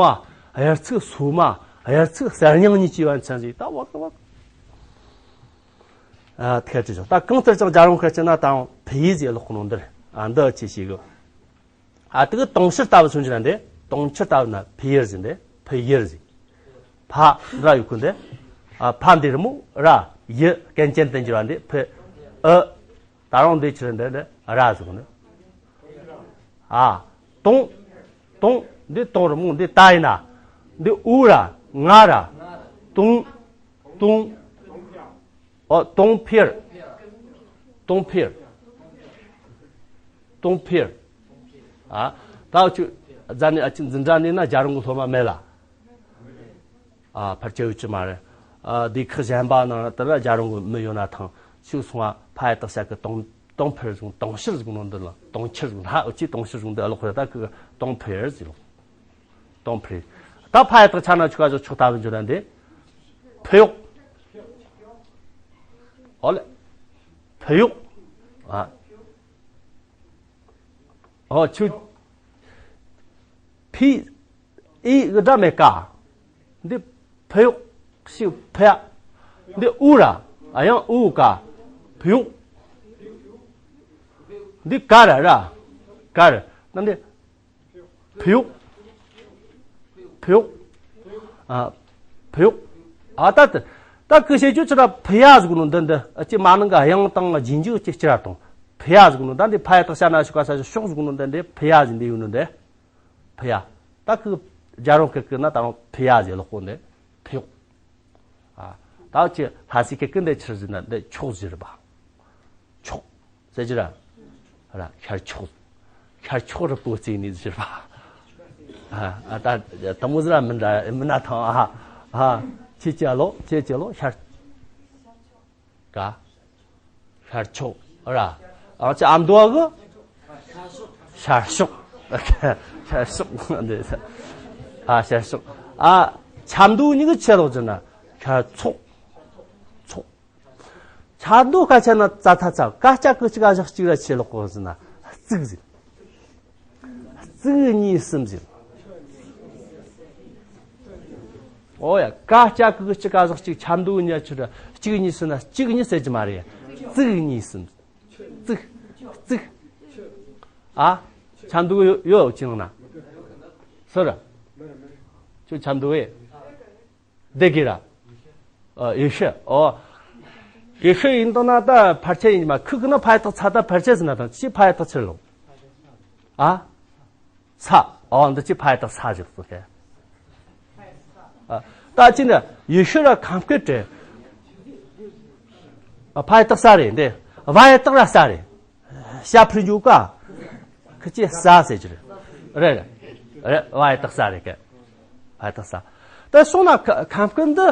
དབྱར་ཚིག་སོ་མ། དབྱར་ཚིག་གསར་རྙིང་གཉིས་ཀྱི་བན་ཚན་ཞིག་ད་བ་གི་བ། ཨ་ཐུགས་ཁྲིད་བཞག་ད་གང་ལྟར་ཀྱང་རྒྱལ་རོང་ས་ཆ་ན་ད་ཕི་ཡི་ཟེར་ལོག་གོ་ནོ་འདིར། ཨ་འདི་ཅི་ཞིག་གི། ཨ་དེ་གི་དུང་ཕྱུར་ལྟ་བུ་མཚོན་གྱི་ན་འདི། དུང་ཕྱུར་ལྟ་བུ་ན་ཕི་ཡིར་ཟེར་འདི། ཕི་ཡིར་ཟེར། ཕ་འདི་ར་ཡོད་ཁུ་འདི། ཨ་ཕ་འདི་རི་མོ་ར། ཡི་ཀན་ཅན་དུ་འགྱུར་བ་འདི་ཕི། ཨ། ད་རུང་འདི་ཕྱིར་འདི་འདི་ར་ཟེར་གོ་ནི། ཨ། དུང་། དུང་། འདི་དུང་རི་མོ་འདི་ད་ཡིན་ན། འདི་འུ་ར། ང་ར། དུང་། དུང་། ཨོ་དུང་ཕིར། དུང་ཕིར། དུང་ཕིར། ཨ། ད་ཆུ། རྫ་ནི་ཨ་ཆི་འཛིན་གྲྭ་ནི་ན་རྒྱལ་རོང་གི་སློབ་མ་མེད་ལ། ཨ་ཕར་ཆེ་བའི་ཆུ་མ་རེད། ཨ་སྡེ་ཁག་གཞན་པ་ནང་དུ་ལ་རྒྱལ་རོང་གི་མི་ཡོད་ན་ཐང་ཆུ་སོང་བ་ཕ་ཡ་དག་ཤ་གི་དུང་དུང་ཕིར་བཟུང་དུང་ཕྱུར་བཟུང་ནོ་འདི་ལ་དུང་ཕྱུར་བཟུང་ཧ་ཨུ་ཆི་དུང་ཕྱུར་བཟུང་འདི་ཨ་ལོ་ཁོ་ད་གི་དུང་ཕིར་ཟེར་ལོ། དུང་ཕིར། ད་ཕ་ཡ་དག་ཆ་ན་ཆུ་ག་ཆོ་ཆོག་ལྟ་བུ་འཇོ་ན་འདི། ཕི་ཡོག་ཨོ་ལེ། ཕི་ཡོག་ཨ། ཨོ་ཆུ། ཕི། ཨི་གི་སྒྲ་མེད་ཀ་འདི་ཕི་ཡོག་ཤི་ཕི་ཡ། འདི་ཨུ་ར། ཨ་ཡང་ཨུ་ཀ་ཕི་ཡོག་འདི་ཀ་ར་ར། ཀ་ར། ན་འདི་ཕི་ཡོག་ཕི་ཡོག་ཨ། ཕི་ཡོག་ཨ་ད་ད་ད་ཀི་ཤེས་ཆུ་ཆུ་ར་ཕི་ཡ་ཟུག་ནོ་འདི་འདི་ཨ་ཅི་མ་ནང་ག་ཡང་དང་རྗེས་འཇུག་ཅི་ཅི་ར་དང་། ཕི་ཡ་ཟེར་གོ་ནོ་ད་འདི་ཕ་ཡ་ཏག་ཤ་ན་ཤུ་ག་ས་ཤོག་ཟེར་གོ་ནོ་ད་འདི་ཕི་ཡ་ཟེར་འདི་ཡོད་ནོ་འདི། ཕི་ཡ། ད་ཁི་རྒྱ་རོང་ཁི་ཁི་ན་ད་རུང་ཕི་ཡ་ཟེར་ལོག་གོ་འདི་ཕི་ཡོག་ཨ། ད་ཅི་ལྷ་སའི་ཁི་ཁི་འདི་ཆི་ཟེར་ན་འདི་ཆོག་ཟེར་བ། ཆོག་ཟེར་གྱི་ར། ར་ཤར་ཆོག་ཤར་ཆོག་རི་པོ་རྩེ་ནས་ཟེར་བ། ཨ་ཨ་ད་དེ་མོ་ཟེར་ར་མིན་འདྲ་མིན་ན་ཐང་ཨ། ཨ་ཁྱེད་ཀྱི་ལོ་ཁྱེད་ཀྱི་ལོ་ཤར། ག་ཤར་ཕྱོགས་ར། ཨ་ཅི་ཨ་མདོ་གི་ཤར་ཕྱོགས། ཤར་ཕྱོགས་འདི། ཨ་ཤར་ཕྱོགས། ཨ་ཆབ་མདོ་གཉིས་ཀྱི་ཆེ་ལོག་ཅི་ན་ཤར་ཚོགས། ཚོགས། ཆབ་མདོ་སྐད་ཆ་ན་ཙ་ཐ་ཚ་ཀ་ཅ་ཀི་གཅིག་ག་ཞག་གཅིག་ར་ཆེ་ལོག་གོ་ཟེར་ན་གཙིགས་ཟེར། གཙིགས་གཉིས་གསུམ་ཟེར། ཨོ་ཡ། ཀ་ཅ་ཀི་གི་གཅིག་ག་ཟག་གཅིག་ཆབ་མདོ་གཉིས་ཆུ་ར་གཅིག་གཉིས་ཟེར་ན་གཅིག་གཉིས་ཟེར་གྱི་མ་རེད། གཙིགས་གཉིས་གསུམ། གཙིགས། གཙིགས། ཨ། ཆབ་མདོ་ཡོད་ཡོད་ཅི་ནང་ན། སུ་ར། ཁྱོད་ཆབ་མདོ་ཡེ། སྡེ་དགེ་ར། ཨ་ཡེ་ཤུ། ཨོ། ཡེ་ཤུ་ཡིན་དང་ན་ད་ཕལ་ཆེར་ཡིན་མ་ཁུ་གི་ན་ཕ་ཡ་ཐག་ཚ་ད་ཕལ་ཆེར་ཟེར་ན་དང་ཅི་ཕ་ཡ་ཐག་ཚེར་ལོ། ཨ། ཚ། ཨོ་འདི་ཅི་ཕ་ཡ་ཐག་ས་ཟེར་ཚུལ་ཁ། ཨ། ད་ཅི་ནི་ཡེ་ཤུ་ར་ཁམས་སྐད་དྲེ། ཨ་ཕ་ཡ་ཐག་ས་རེད་འདི། བ་ཡ་ཐག་ར་ས་རེད། ཤ་ཕྲུ་འཇུག་ག་ཁི་ཅི་ས་ཟེར་གྱི་རེད། རེད་རེད། རེད་བ་ཡ་ཐག་ས་རེད་ཀ་ཕ་ཡ་ཐག་ས། ད་སོང་ན་ཁ་ཁམས་སྐད་འདི།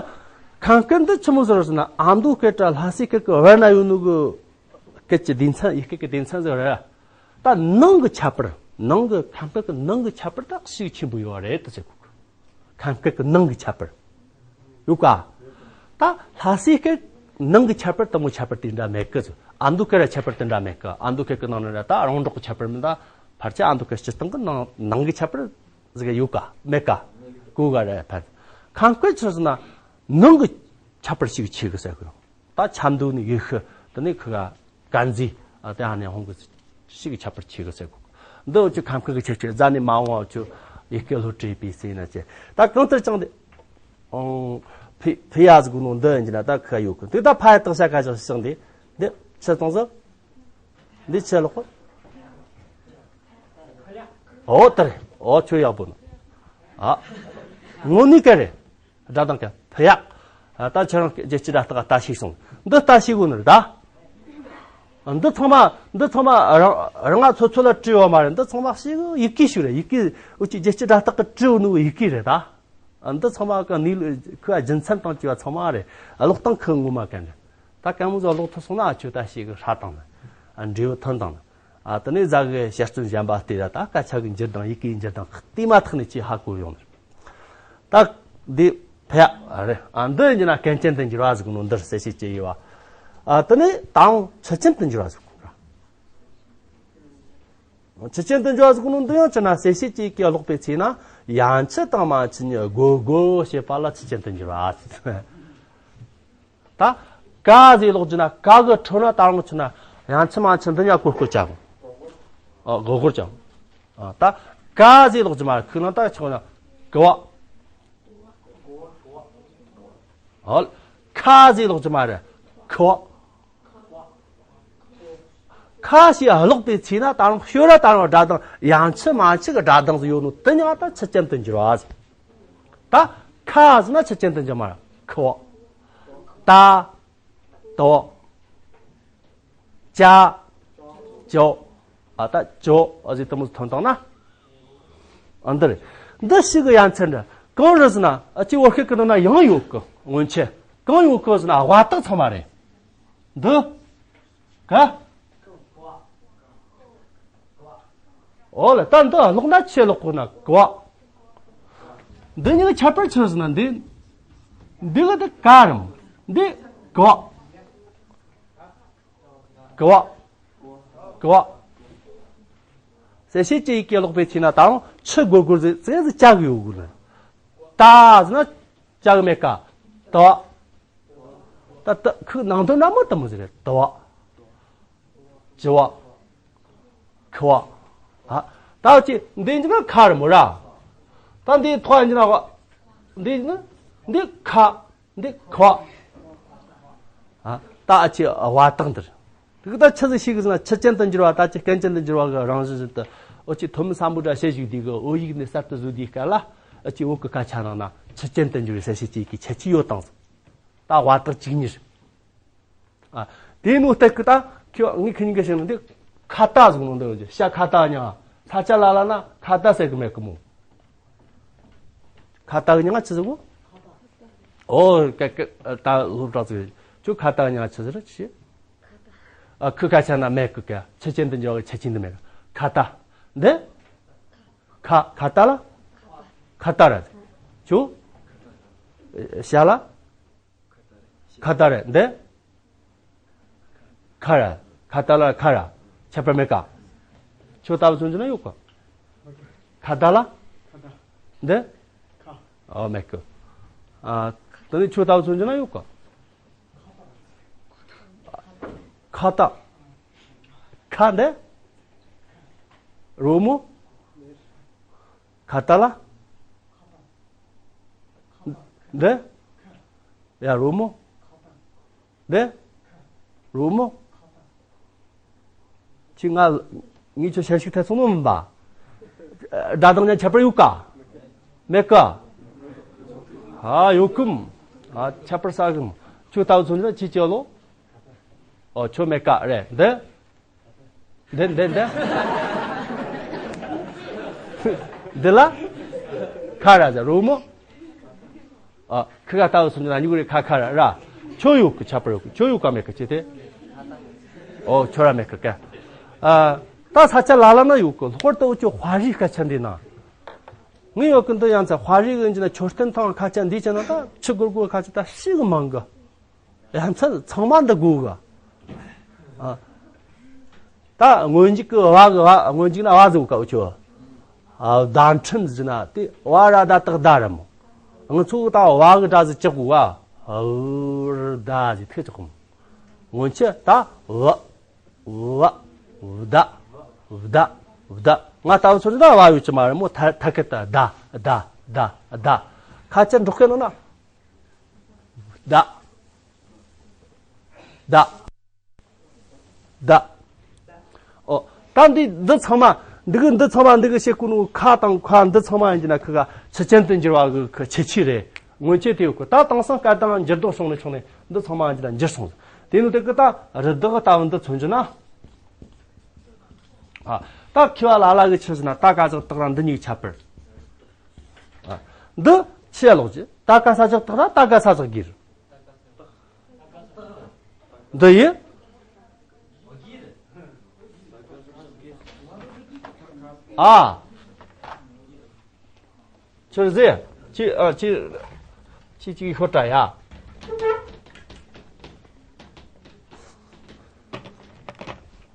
ཁམས་སྐད་འདི་ཆི་མོ་ཟེར་ཟེར་ན་ཨ་མདོ་སྐད་དྲ་ལྷ་སའི་སྐད་ཀྱི་བར་ན་ཡོད་ནོ་གི་སྐད་ཀྱི་སྡེ་ཚན་ཡི་གེ་ཀྱི་སྡེ་ཚན་ཟེར་རེད། ད་ནང་གི་ཁྱད་པར། ནང་གི་ཁམས་སྐད་ཀྱི་ནང་གི་ཁྱད་པར་ད་ཤུགས་ཆེན་པོ་ཡོད་རེད་ད་ཟེར་གོ། ཁམས་སྐད་ཀྱི་ནང་གི་ཁྱད་པར། ཡོད་ཀ་ད་ལྷ་སའི་སྐད་ནང་གི་ཁྱད་པར་དེ་མོ་ཁྱད་པར་དེ་འདྲ་མེད་ཀི། ཨ་མདོ་སྐད་ར་ཁྱད་པར་དེ་འདྲ་མེད་ཀི། ཨ་མདོ་སྐད་ཀྱི་ནང་ནས་ར་ད་རོང་འབྲོག་གི་ཁྱད་པར་མིན་ད། ཕལ་ཆེར་ཨ་མདོ་སྐད་སྤྱིར་བཏང་གི་ནང་ནང་གི་ཁྱད་པར་ཟིག་ཡོད་ཀ་མེད་ཀ་གོ་ག་རེ་ཕལ། ཁམས་སྐད་ཆི་ཟེར་ན་ནང་གི་ཁྱད་པར་ཞིག་ཆེ་གི་ཟེར་གི། ད་ཆབ་མདོ་ནས་ཡེ་ཤུ། དེ་ནས་ཁི་ག་དཀར་མཛེས། ཨ་དེ་ཧ་ནས་ཧོང་གི་ཞིག་ཁྱད་པར་ཆེ་གི་ཟེར་གོ། འདི་འུ་ཆུ་ཁམས་ཁི་གི་ཆེ་ཆེ་རྫ་ནས་མ་འོང་བ་འུ་ཆུ་ཡི་གེ་སློབ་ཁྲིད་པའི་སེ་ན་ཆེ། ད་གང་ལྟར་ཀྱང་འདི། ཨང་། ཕི་ཕི་ཡ་ཟི་གུ་ནོ་འདི་ཡིན་གྱི་ན་ད་ཁི་ཡོད་གི། འདི་ད་ཕ་ཡ་ཐག་ཤ་ཁ་ཞག་ཞིག་འདི། འདི་ཆི་སྟོང་ཟི། འདི་ཆི་ལོག་གི། ཨོ་ད་རེ་ཨོ་ཆོ་ཡག་པོ་ནོ། ཨ། ངོ་ནི་ཀ་རེ། སྒྲ་གདངས་ཀྱི་ཕི་ཡག་ཨ་ད་ཁྱེད་རང་རྒྱལ་སྤྱི་སྒྲ་རྟགས་ལྟ་ཤེས་སོང་། འདི་ལྟ་ཤེས་དགོས་ནི་རེད་ད། འདི་ཚང་མ་འདི་ཚང་མ་རང་རང་ང་ཚོ་ཚོ་ལ་བྲིས་ཡོད་མ་རེད། འདི་ཚང་མ་ཞིག་ཡི་གེ་ཞིག་རེད། ཡི་གེ་འུ་ཅི་རྒྱལ་སྤྱི་སྒྲ་རྟགས་ཀྱི་བྲིས་ཡོད་ནི་ཡི་གེ་རེད་ད། འདི་ཚང་མ་གི་གནས་ལུགས་ཁོའི་རྒྱུ་མཚན་དང་བཅས་པ་ཚང་མ་རེད། ཀློག་སྟངས་ཁོ་ངོ་མ་གན་རེད། ད་གང་མོ་ཟོ་ཀློག་ཐུབ་སོང་ན་ཨ་ཆོས་ད་ཞིག་གི་ཧྲ་དང་ན། འབྲས་བུ་ཐོན་དང་ན། ཨ་དེ་ནས་ཟ་གི་ཞལ་རྩོམ་གཞན་པ་བལྟས་ད་ད་སྐད་ཆ་གི་འགྱུར་དང་ཡི་གེའི་འགྱུར་དང་དེ་མ་ཐག་ནས་ཅི་ཧ་གོ་ཡོང་ནི། ད་འདི་ཕ་ཡ་རེད། ཨ་འདི་ཡིན་ན་སྐད་ཅན་དུ་འགྱུར་བ་ཟིག་ནོ་འདིར་གསལ་བྱེད་ཅེས་ཡོད་བ། ཨ་དེ་ནས་ད་འོང་ཚུལ་ཅན་དུ་འགྱུར་བ་ཟིག་ནོ་ར། ཚུལ་ཅན་དུ་འགྱུར་བ་ཟིག་ནོ་འདི་ཡང་ཅི་ན་གསལ་བྱེད་ཅེས་ཀྱི་ཀློག་པའི་ཚེ་ན་ཡང་ཆི་དང་མ་ཆི་གཉིས་དགོ་དགོ་བྱེད་པ་ལ་ཚུལ་ཅན་དུ་འགྱུར་བ་ཟེར། ད་ཀ་ཟེར་ཀློག་རྒྱུ་ན་ཀ་གི་ཁྲོད་ན་ད་རུང་ཆི་ན་ཡང་ཆི་མ་ཆི་འདི་ཉག་གོ་སྐོར་བྱ་གོ། ཨ་གོ་སྐོར་བྱ། ཨ་ད་ཀ་ཟེར་ཀློག་རྒྱུ་མ་ཁུ་ན་ད་ཆི་ན་ཀ་བ། ཨོ། ཁ་ཟེར་ཀློག་རྒྱུ་མ་རེད། ཁ་བ། ཁ་ཞེས་ཀློག་པའི་ཚེ་ན་ད་རུང་ཤོ་ར་ད་རུང་སྒྲ་གདངས་ཡང་ཆི་མ་ཆི་གི་སྒྲ་གདངས་ཟིག་ཡོད་ནོ་དེ་ཉག་ད་ཚུལ་ཅན་དུ་འགྱུར་བ་ཟེར། ད་ཁ་ཟེར་ན་ཚུལ་ཅན་དུ་འགྱུར་མ་རེད། ཁ་བ། ད། ཏོ། ཅ། ཅོ། ཨ་ད་ཅོ་ཨ་ཟེར་དེ་མོ་ཐོན་དང་ན། ཨ་འདི་རེད། འདི་ཞིག་གི་ཡ་མཚན་འདྲ་གང་རེད་ཟེར་ན་ཨ་ཅི་བོད་སྐད་ཀྱི་ནང་ན་ཡང་ཡོད་གི་སྔོན་ཆད་གང་ཡོད་གི་ཟེར་ན་དབའ་རྟགས་ཚང་མ་རེད། འདི། ག་ཨོ་ལ་ད་འདི་ཀློག་ན་ཆེ་ཀློག་གོ་ན་ག་བ། འདི་གཉིས་ཀྱི་ཁྱད་པར་ཆི་ཟེར་ན་འདི། འདི་གི་འདི་ག་རེད་མོ། འདི་ག་བ། ག་བ། ག་བ། གསལ་བྱེད་ཀྱི་ཡི་གེ་ཀློག་པའི་ཚེ་ན་ད་རུང་ཆི་དགོས་དགོས་ཟེར་ཟེར་ཟེར་ཅ་གི་ཡོད་དགོས་ན། ད་ཟེར་ན་ཅ་གི་མེད་ཀ་ད་བ། ད་ད་ཁོའི་ནང་དོན་འདྲ་མོ་དེ་མོ་ཟིག་རེད། ད་བ། ཇི་བ། ཁི་བ། ཨ། ད་ཅི་འདི་ཡིན་ན་ཁ་རེད་མོ་ར། ད་འདི་ཐོག་ཡིན་ན་བ། འདི་ཡིན་ན་འདི་ཁ་འདི་ཁི་བ། ཨ། ད་ཅི་བ་དང་འདིར། དེ་གི་ད་ཆི་ཟིག་ཤེས་གི་ཟེར་ན། ཆུ་ཅན་དུ་འགྱུར་བ་ད་ཅི་སྐད་ཅན་དུ་འགྱུར་བ་གི་རང་བཞིན་བཞིན་དུ། འུ་ཅི་ཐོན་མི་སམ་བྷོ་ཊ་བཤད་བཞུགས་དུས་གི་བོད་ཡིག་ནས་གསར་དུ་བཟོས་དུས་སྐབས་ལ། འུ་ཅི་བོད་གི་སྐད་ཆ་ནང་ན་ཆུ་ཅན་དུ་འགྱུར་བའི་གསལ་བྱེད་ཅིག་གི་ཁྱད་ཆོས་ཡོད་དང་ཟེར། ད་བ་དག་ཅིག་གཉིས། ཨ། དེ་ནོ་སྟེགས་གི་ད་ཁྱོད་ངས་ཁི་ཉིན་གི་ཞིག་ནང་དེ་ཁ་ཏ་ཟིག་ནང་འདུག་ཡོད་ཀྱི། ཤ་ཁ་ཏ་ཉ། ས་ཆ་ལ་ལ་ན་ཁ་ཏ་ཟེར་གི་མེད་གི་མོ། ཁ་ཏ་གི་ཉ་ང་ཆི་ཟེར་གོ། ཨོ་ཀ་ཀ་ད་སློབ་གྲྭ་ཟིག་ཁྱོད་ཁ་ཏ་གི་ཉ་ང་ཆི་ཟེར་ཆི། ཨ། ཁི་ཁ་ཆ་ན་མེད་གི་ཀ། ཆུ་ཅན་དུ་འགྱུར་བའི་ཁྱད་ཆོས་འདི་མེད་གི། ཁ་ཏ། འདི། ཁ་ཁ་ཏ་ལ། ཁ་ཏ་ར། ཁྱོད། ཤ་ལ། ཁ་ཏ་རེད་འདི། ཁ་ར། ཁ་ཏ་ལ་ཁ་ར། ཁྱད་པར་མེད་ཀ། ཁྱོད་ལྟ་བུ་མཚོན་རྒྱུ་ན་ཡོད་ཀ། ཁ་ཏ་ལ། འདི། ཨོ་མེད་ཀ། ཨ། དེ་ནི་ཁྱོད་ལྟ་བུ་མཚོན་རྒྱུ་ན་ཡོད་ཀ། ཁ་ཏ། ཁ་འདི། རོ་མོ། ཁ་ཏ་ལ། འདི། ཡ་རོ་མོ། འདི། རོ་མོ། ཁྱོད་ང་ངས་ཁྱོད་ཞལ་ཤུགས་ཐེ་ཚོམ་མོ་མིན་པ། སྒྲ་གདངས་ཉ་ཁྱད་པར་ཡོད་ཀ། མེད་ཀ། ཨ་ཡོད་གི་མོ། ཨ་ཁྱད་པར་ས་གི་མོ། ཁྱོད་ལྟ་བུ་མཚོན་རྒྱུ་ན་ཁྱོད་ཅི་ལོ། ཨོ་ཁྱོད་མེད་ཀ་རེད་འདི། འདི་འདི་འདི། འདི་ལ། ཁ་ར་ཟེར་རོ་མོ། ཨ། ཁི་ཁ་ལྟ་བུ་སུམ་ཅུ་ན་ཉུག་རེ་ཁ་ཁ་ར་ར། ཁྱོད་ཡོད་ཀི། ཁྱད་པར་ཡོད་ཀི། ཁྱོད་ཡོད་ཀ་མེད་ཀི་ཅི་སྟེ། ཨོ་ཁྱོད་ར་མེད་ཀི་ཀ། ཨ། ད་ས་ཆ་ལ་ལ་ན་ཡོད་ཀི། ལྷག་པར་དུ་འུ་ཅོ་ཧྭ་རིའི་སྐད་ཆ་འདི་ན། ངས་ཡོད་ཀི་འདི་ཡང་ཚ་ཧྭ་རིའི་གི་འཇི་ན་མཆོད་རྟེན་ཐང་ཁ་ཆ་འདི་ཅི་ན་ད་ཆི་གུར་གུར་ཁ་ཆ་ད་ཤི་གི་མང་གི། ཡ་མཚན་ཚང་མ་འདི་དགོས་གི། ཨ། ད་སྔོན་འཇུག་གི་བ་གི་བ། སྔོན་འཇུག་ན་བ་ཟེར་གོ་ཀ་འུ་ཆོ། ཨ། བརྡ་འཕྲིན་ཟེར་ན་དེ་བ་ར་བརྡ་བཏགས་བརྡ་ར་མོ། ང་ཚོ་ད་བ་གི་སྒྲ་ཟིག་བཅག་གོ་བ། ཨ་བུ་ར་བརྡ་ཟིག་ཐེག་བཅག་གོ་མོ། སྔོན་ཆད་ད་བ། བ། བརྡ། བརྡ། བརྡ། ང་ལྟ་བུ་ཚོ་ད་བ་ཡོད་ཀྱི་མ་རེད་མོ། ཐ་ཐ་ཀ་ད་ད་ད་ད་ད། ཁ་ཆ་འབྲོག་སྐད་ནང་ན། ད། ད། ད། ཨོ། ད་འདི་འདི་ཚང་མ། འདི་གི་འདི་ཚང་མ་འདི་གི་བྱེད་དགོས་ནོ་ཁ་དང་ཁ་འདི་ཚང་མ་ཡིན་གྱི་ན་ཁི་ག་ཆུ་ཅན་དུ་འགྱུར་བ་གི་ཁི་ཁྱད་ཆོས་རེད། སྔོན་ཆད་དེ་ཡོད་གི། ད་དེང་སང་སྐད་གདངས་འགྱུར་ལྡོག་བྱུང་ནས་བྱུང་ནས་འདི་ཚང་མ་ཡིན་གྱི་ན་འགྱུར་སོང་། དེ་ནི་དེ་གི་ད་རི་དྭགས་ལྟ་བུ་འདི་མཚོན་རྒྱུ་ན། ཨ། ད་ཁི་བ་ལ་ལ་གི་ཆི་ཟེར་ན་ད་ག་ཟག་བཏགས་ར་འདི་གཉིས་ཁྱད་པར། ཨ། འདི་ཆི་ཡ་ལོག་ཅི། ད་ག་ས་ཟག་བཏགས་ར་ད་ག་ས་ཟག་གི་རེད། འདི་ཡི། ཨ། ཆི་ཟེར། ཅི། ཨ། ཅི། ཅི་ཅིག་ཤོར་དྲ་ཡ།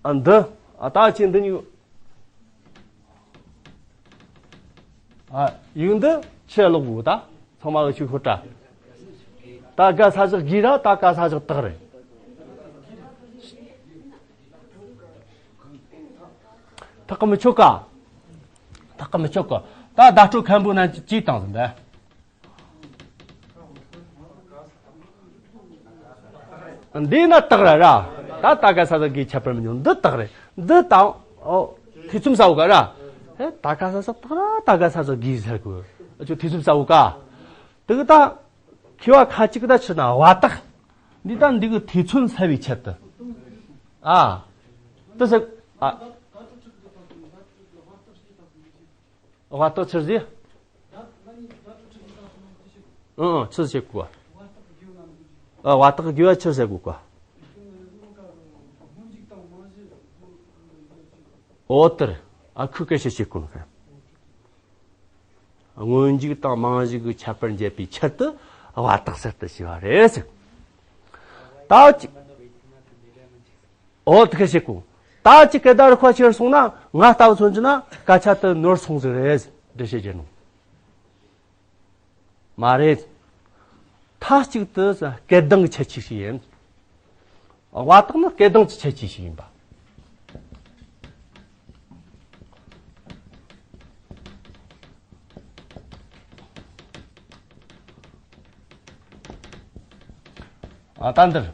ཨ། འདི། ཨ། ད་ཅི་འདི་ནི། ཨ། ཡིག་འདི་ཆེ་ལོག་གོ་ད། ཚང་མ་གི་ཆུ་ཤོར་དྲ། ད་ག་ས་ཞག་གི་ར་ད་ག་ས་ཞག་བཏགས་རེད། ཐག་གི་མི་ཆོད་ཀ། ཐག་གི་མི་ཆོད་ཀ། ད་བརྡ་སྤྲོད་མཁན་པོ་ན་ཅི་བཏང་ཟིན་པས། འདི་ན་བཏགས་ར་ར། ད་ད་ག་ས་ས་གི་ཁྱད་པར་མི་ཉུང་། འདི་བཏགས་རེད། འདི་དང་། ཨོ། ཐེ་ཚོམ་ཟ་བོ་ག་ར། ཨེ། ད་ག་ས་ས་བཏགས་ར་ད་ག་ས་ས་གི་ཟེར་གོ། ཨ་ཅོ་ཐེ་ཚོམ་ཟ་བོ་ག། དེ་གི་ད། ཁི་བ་ཁ་ཅིག་ད་ཆི་ན་བ་བཏགས། འདི་ད་འདི་གི་ཐེ་ཚོམ་ཟ་བའི་ཆེད་དུ། ཨ། དེ་ཟེར། ཨ། བ་བཏགས་ཆི་ཟེར། ཨང་། ཨང་། ཆི་ཟེར་གོ། ཨ། བ་བཏགས་དགེ་བ་ཆི་ཟེར་གོ་ག། འོ་དེར། ཨ། ཁུ་སྐད་ཤེས་བྱེད་གོ་ནོ། སྔོན་འཇུག་དང་མིང་གཞི་གི་ཁྱད་པར་འབྱེད་པའི་ཆེད་དུ་བ་བཏགས་གསར་དུ་བྱས་པ་རེད་ཟེར། ད་ཅི། འོ་དེ་སྐད་བྱེད་གོ། ད་ཅི་སྐད་བརྡ་རིག་པ་ཁྱེར་སོང་ན་ང་ལྟ་བུ་མཚོན་རྒྱུ་ན་སྐད་ཆ་དེ་ནོར་སོང་ཟིག་རེད་ཟེར་འགྲེལ་བཤད་བྱེད་ནོ། མ་རེད། མཐའ་གཅིག་ཏུ་སྐད་གདངས་ཀྱི་ཁྱད་ཆོས་ཤིག་ཡིན། བ་བཏགས་ནི་སྐད་གདངས་ཀྱི་ཁྱད་ཆོས་ཤིག་ཡིན་པ། ཨ། ད་འདིར།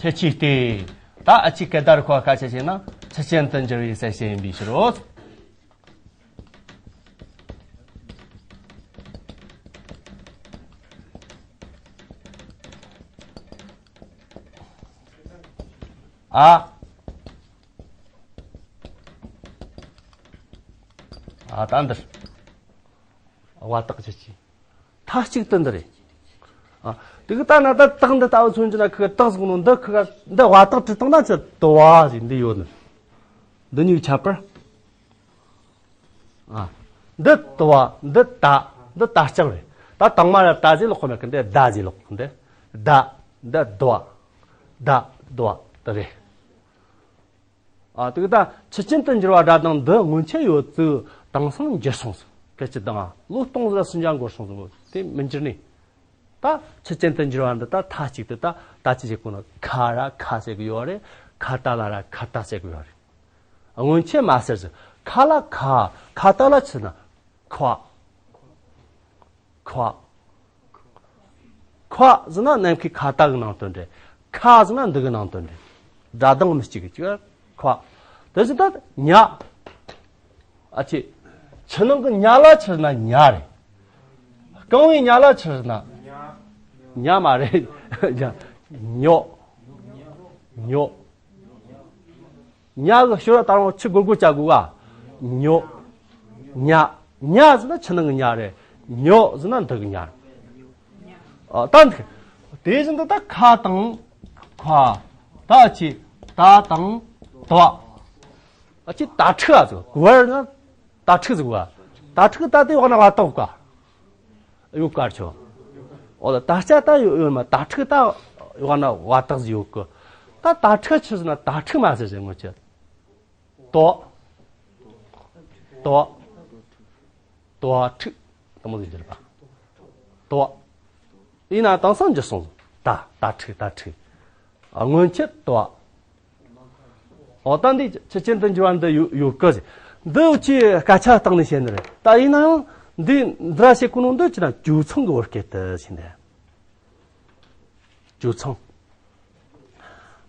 ཁྱད་ཆོས་ཏེ། ད་ཨ་ཅི་སྐད་བརྡ་རུ་ཁོ་ཁ་ཆད་བྱས་ན་ཆུ་ཅན་དུ་འགྱུར་བའི་གསལ་བྱེད་ཡིན་པའི་ཕྱིར་རོ། ཨ། ཨ་ད་འདིར། བ་ཏག་ཅི་ཅི། མཐའ་གཅིག་ཏུ་འདི་རེད། ཨ། དེ་གི་ད་ན་ད་ཏག་འདི་ལྟ་བུ་མཚོན་གྱི་ན་ཁི་ཏག་ཟིག་ནོ་འདི་ཁི་འདི་བ་ཏག་བྲིས་བཏང་ན་ཅི་དུ་བ་ཟིག་འདི་ཡོད་ནི། འདི་གཉིས་ཁྱད་པར། ཨ། འདི་དུ་བ་འདི་ད་འདི་ད་ལྕགས་རེད། ད་དང་མ་ར་ད་ཟིག་ལོག་ཁོ་མེད་གི་འདི་ད་ཟིག་ལོག་འདི། ད་འདི་དུ་བ། ད་དུ་བ་དེ་རེད། ཨ། དེ་གི་ད་ཆུ་ཅན་དུ་འགྱུར་བ་སྒྲ་གདངས་འདི་སྔོན་ཆད་ཡོད་ཚུལ་དེང་སང་འགྱུར་སོང་ཟིག་སྐད་ཅིག་དང་ལོ་སྟོང་ཟིག་ལ་སུམ་བརྒྱ་འགོར་སོང་ཟིག་དེ་མི་འགྱུར་ནི། ད་ཆུ་ཅན་དུ་འགྱུར་བ་འདི་ད་མཐའ་གཅིག་ཏུ་ད་ད་ཅི་བྱེད་གོ་ནོ། ཁ་ར་ཁ་ཟེར་གི་ཡོད་རེད། ཁ་ཏ་ལ་ར་ཁ་ཏ་ཟེར་གི་ཡོད་རེད། སྔོན་ཆད་མ་ཟེར་ཟིག་ཁ་ལ་ཁ། ཁ་ཏ་ལ་ཆི་ན་ཁ། ཁ། ཁ་ཟེར་ན་ནམ་མཁའི་ཁ་ཏ་གི་ནང་དོན་རེད། ཁ་ཟེར་ན་འདི་གི་ནང་དོན་རེད། སྒྲ་གདངས་མི་གཅིག་གི་ཅིག་ཁ། དེ་བཞིན་ད་ཉ། ཨ་ཅེ། ཆུ་ནང་གི་ཉ་ལ་ཆི་ཟེར་ན་ཉ་རེད། རྐང་བའི་ཉ་ལ་ཆི་ཟེར་ན། ཉ་མ་རེད། ཉ། ཉོ། ཉོ། ཉ་གི་ཤོ་ར་ད་རུང་ཆུ་སྒོར་སྒོར་བྱ་དགོས་ག་ཉོ། ཉ། ཉ་ཟེར་ན་ཆུ་ནང་གི་ཉ་རེད། ཉོ་ཟེར་ན་འདི་གི་ཉ་རེད། ཨ། ད་འདི། དེ་བཞིན་དུ་ད་ཁ་དང་། ཁ། ད་ཨ་ཅེ། ད་དང་། ད། ཨ་ཅེ་ད་ཕྲུག་ཨ་ཟེར་གོ་བར་ན། ད་ཕྲུག་ཟེར་གོ་ག་ད་ཕྲུག་ད་དེ་འོག་ན་བ་ཏག་ག་ཡོད་གར་ཆོ། འོ་ད་ད་ལྕགས་ད་ཡོད་ཡོད་མ། ད་ཕྲུག་ད་འོག་ན་བ་ཏག་ཟིག་ཡོད་གི་ད་ད་ཕྲུག་ཆི་ཟེར་ན་ད་ཕྲུག་མ་ཟེར་ཟེར་ངོ་ཆེ། ཏོ། ཏོ། ཏོ་ཕྲུག་དེ་མོ་ཟིག་འགྱུར་བ། ཏོ། ཡིན་ན་དེང་སང་འགྱུར་སོང་། ད་ད་ཕྲུག་ད་ཕྲུག་ཨ། སྔོན་ཆད་ཏོ། འོ་ད་འདི་ཆུ་ཅན་དུ་འགྱུར་བ་འདི་ཡོད་ཡོད་གི་ཟེར། འདི་ཅི་སྐད་ཆ་བཏང་ནས་བཤད་ནི་རེད། ད་ཡིན་ན་ཡང་འདི་འདི་ར་བཤད་གོ་ནོ་འདི་ཅི་ན་ཇོ་ཚང་གི་བོད་སྐད་དུ་ཟེར་ནས། ཇོ་ཚང་།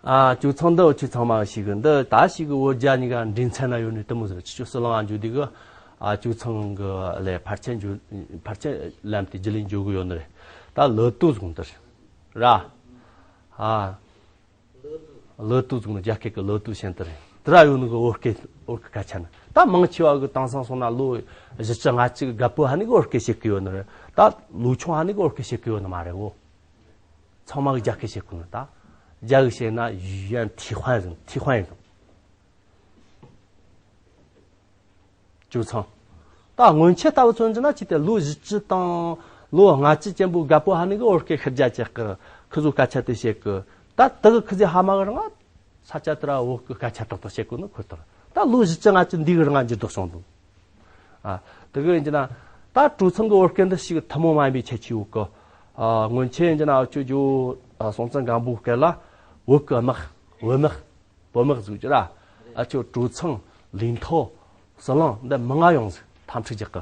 ཨ། ཇོ་ཚང་འདི་འུ་ཆོ་ཚང་མ་ཞིག་གི་འདི་ད་ཞིག་གི་བོད་རྒྱ་གཉིས་ཀ་འདྲེས་མཚན་ན་ཡོད་ནི་དེ་མོ་ཟེར། ཆུ་ཆུ་སི་ལང་འཇུ་འདི་གི། ཨ། ཇོ་ཚང་གི་ལས་ཕལ་ཆེར་འཇུ་ཕལ་ཆེར་ལམ་དེ་རྒྱུ་ལིན་འཇུ་གི་ཡོད་ནི་རེད། ད་ལི་ཏུ་ཟུང་འདི་རེད། ར། ཨ། ལི་ཏུ་ཟུང་ནི་རྒྱ་སྐད་ཀྱི་ལི་ཏུ་ཞེས་དེ་རེད། དེ་ར་ཡོད་ནི་གི་བོད་སྐད་བོད་ཀྱི་སྐད་ཆ་ནི། ད་མང་ཆེ་བ་གི་དེང་སང་སོང་ན་ལོ་བཞི་བཅུ་ལྔ་བཅུ་གི་རྒད་པོ་ཧ་ནི་གི་བོད་སྐད་བཤད་གི་ཡོད་ནི་རེད། ད་ལོ་ཆུང་ཧ་ནི་གི་བོད་སྐད་བཤད་གི་ཡོད་ནི་མ་རེད་བོ། ཚང་མ་གི་རྒྱ་སྐད་བཤད་གི་ནི། ད་རྒྱ་གི་བཤད་ན་语言替换ཟེར། 替换ཡིན། ཇོ་ཚང་། ད་སྔོན་ཆད་ལྟ་བུ་མཚོན་རྒྱུ་ན་ཅི་སྟེ་ལོ་བཞི་བཅུ་དང་ལོ་ལྔ་བཅུ་ཅན་པོ་རྒད་པོ་ཧ་ནི་གི་བོད་སྐད་ཤར་རྒྱ་ཅེག་གི་ཁི་ཚོ་སྐད་ཆ་དེ་བཤད་གི་ད་དེ་གི་ཁི་ཚོ་ཧ་མ་གི་རང་ས་ཆ་དེ་ར་བོད་སྐད་སྐད་ཆ་ཏག་ཏག་བཤད་གི་ནི་ཁོ་ཐག་ད་ལོ་བཞི་བཅུ་ལྔ་བཅུ་འདི་གི་རང་འགྱུར་ལྡོག་བྱུང་འདུག་ཨ། དེ་གི་ཡིན་གྱི་ན་ད་ཇོ་ཚང་གི་བོད་སྐད་འདི་ཞིག་ཐུན་མོང་མ་ཡིན་པའི་ཁྱད་ཆོས་ཡོད་གི་ཨ། སྔོན་ཆད་ཡིན་གྱི་ན་ཨ་ཅོ་ཇོ་ཨ། སྲོང་བཙན་སྒམ་པོའི་སྐད་ལ་བོད་ཀྱི་དམག་བོད་དམག་བོད་དམག་ཟིག་ཅི་ར། ཨ་ཅོ་ཇོ་ཚང་ལིང་ཐོ་ཟི་ལིང་འདི་མི་ང་ཡོང་ཟིག་འཐབ་འཁྲུག་རྒྱག་གི་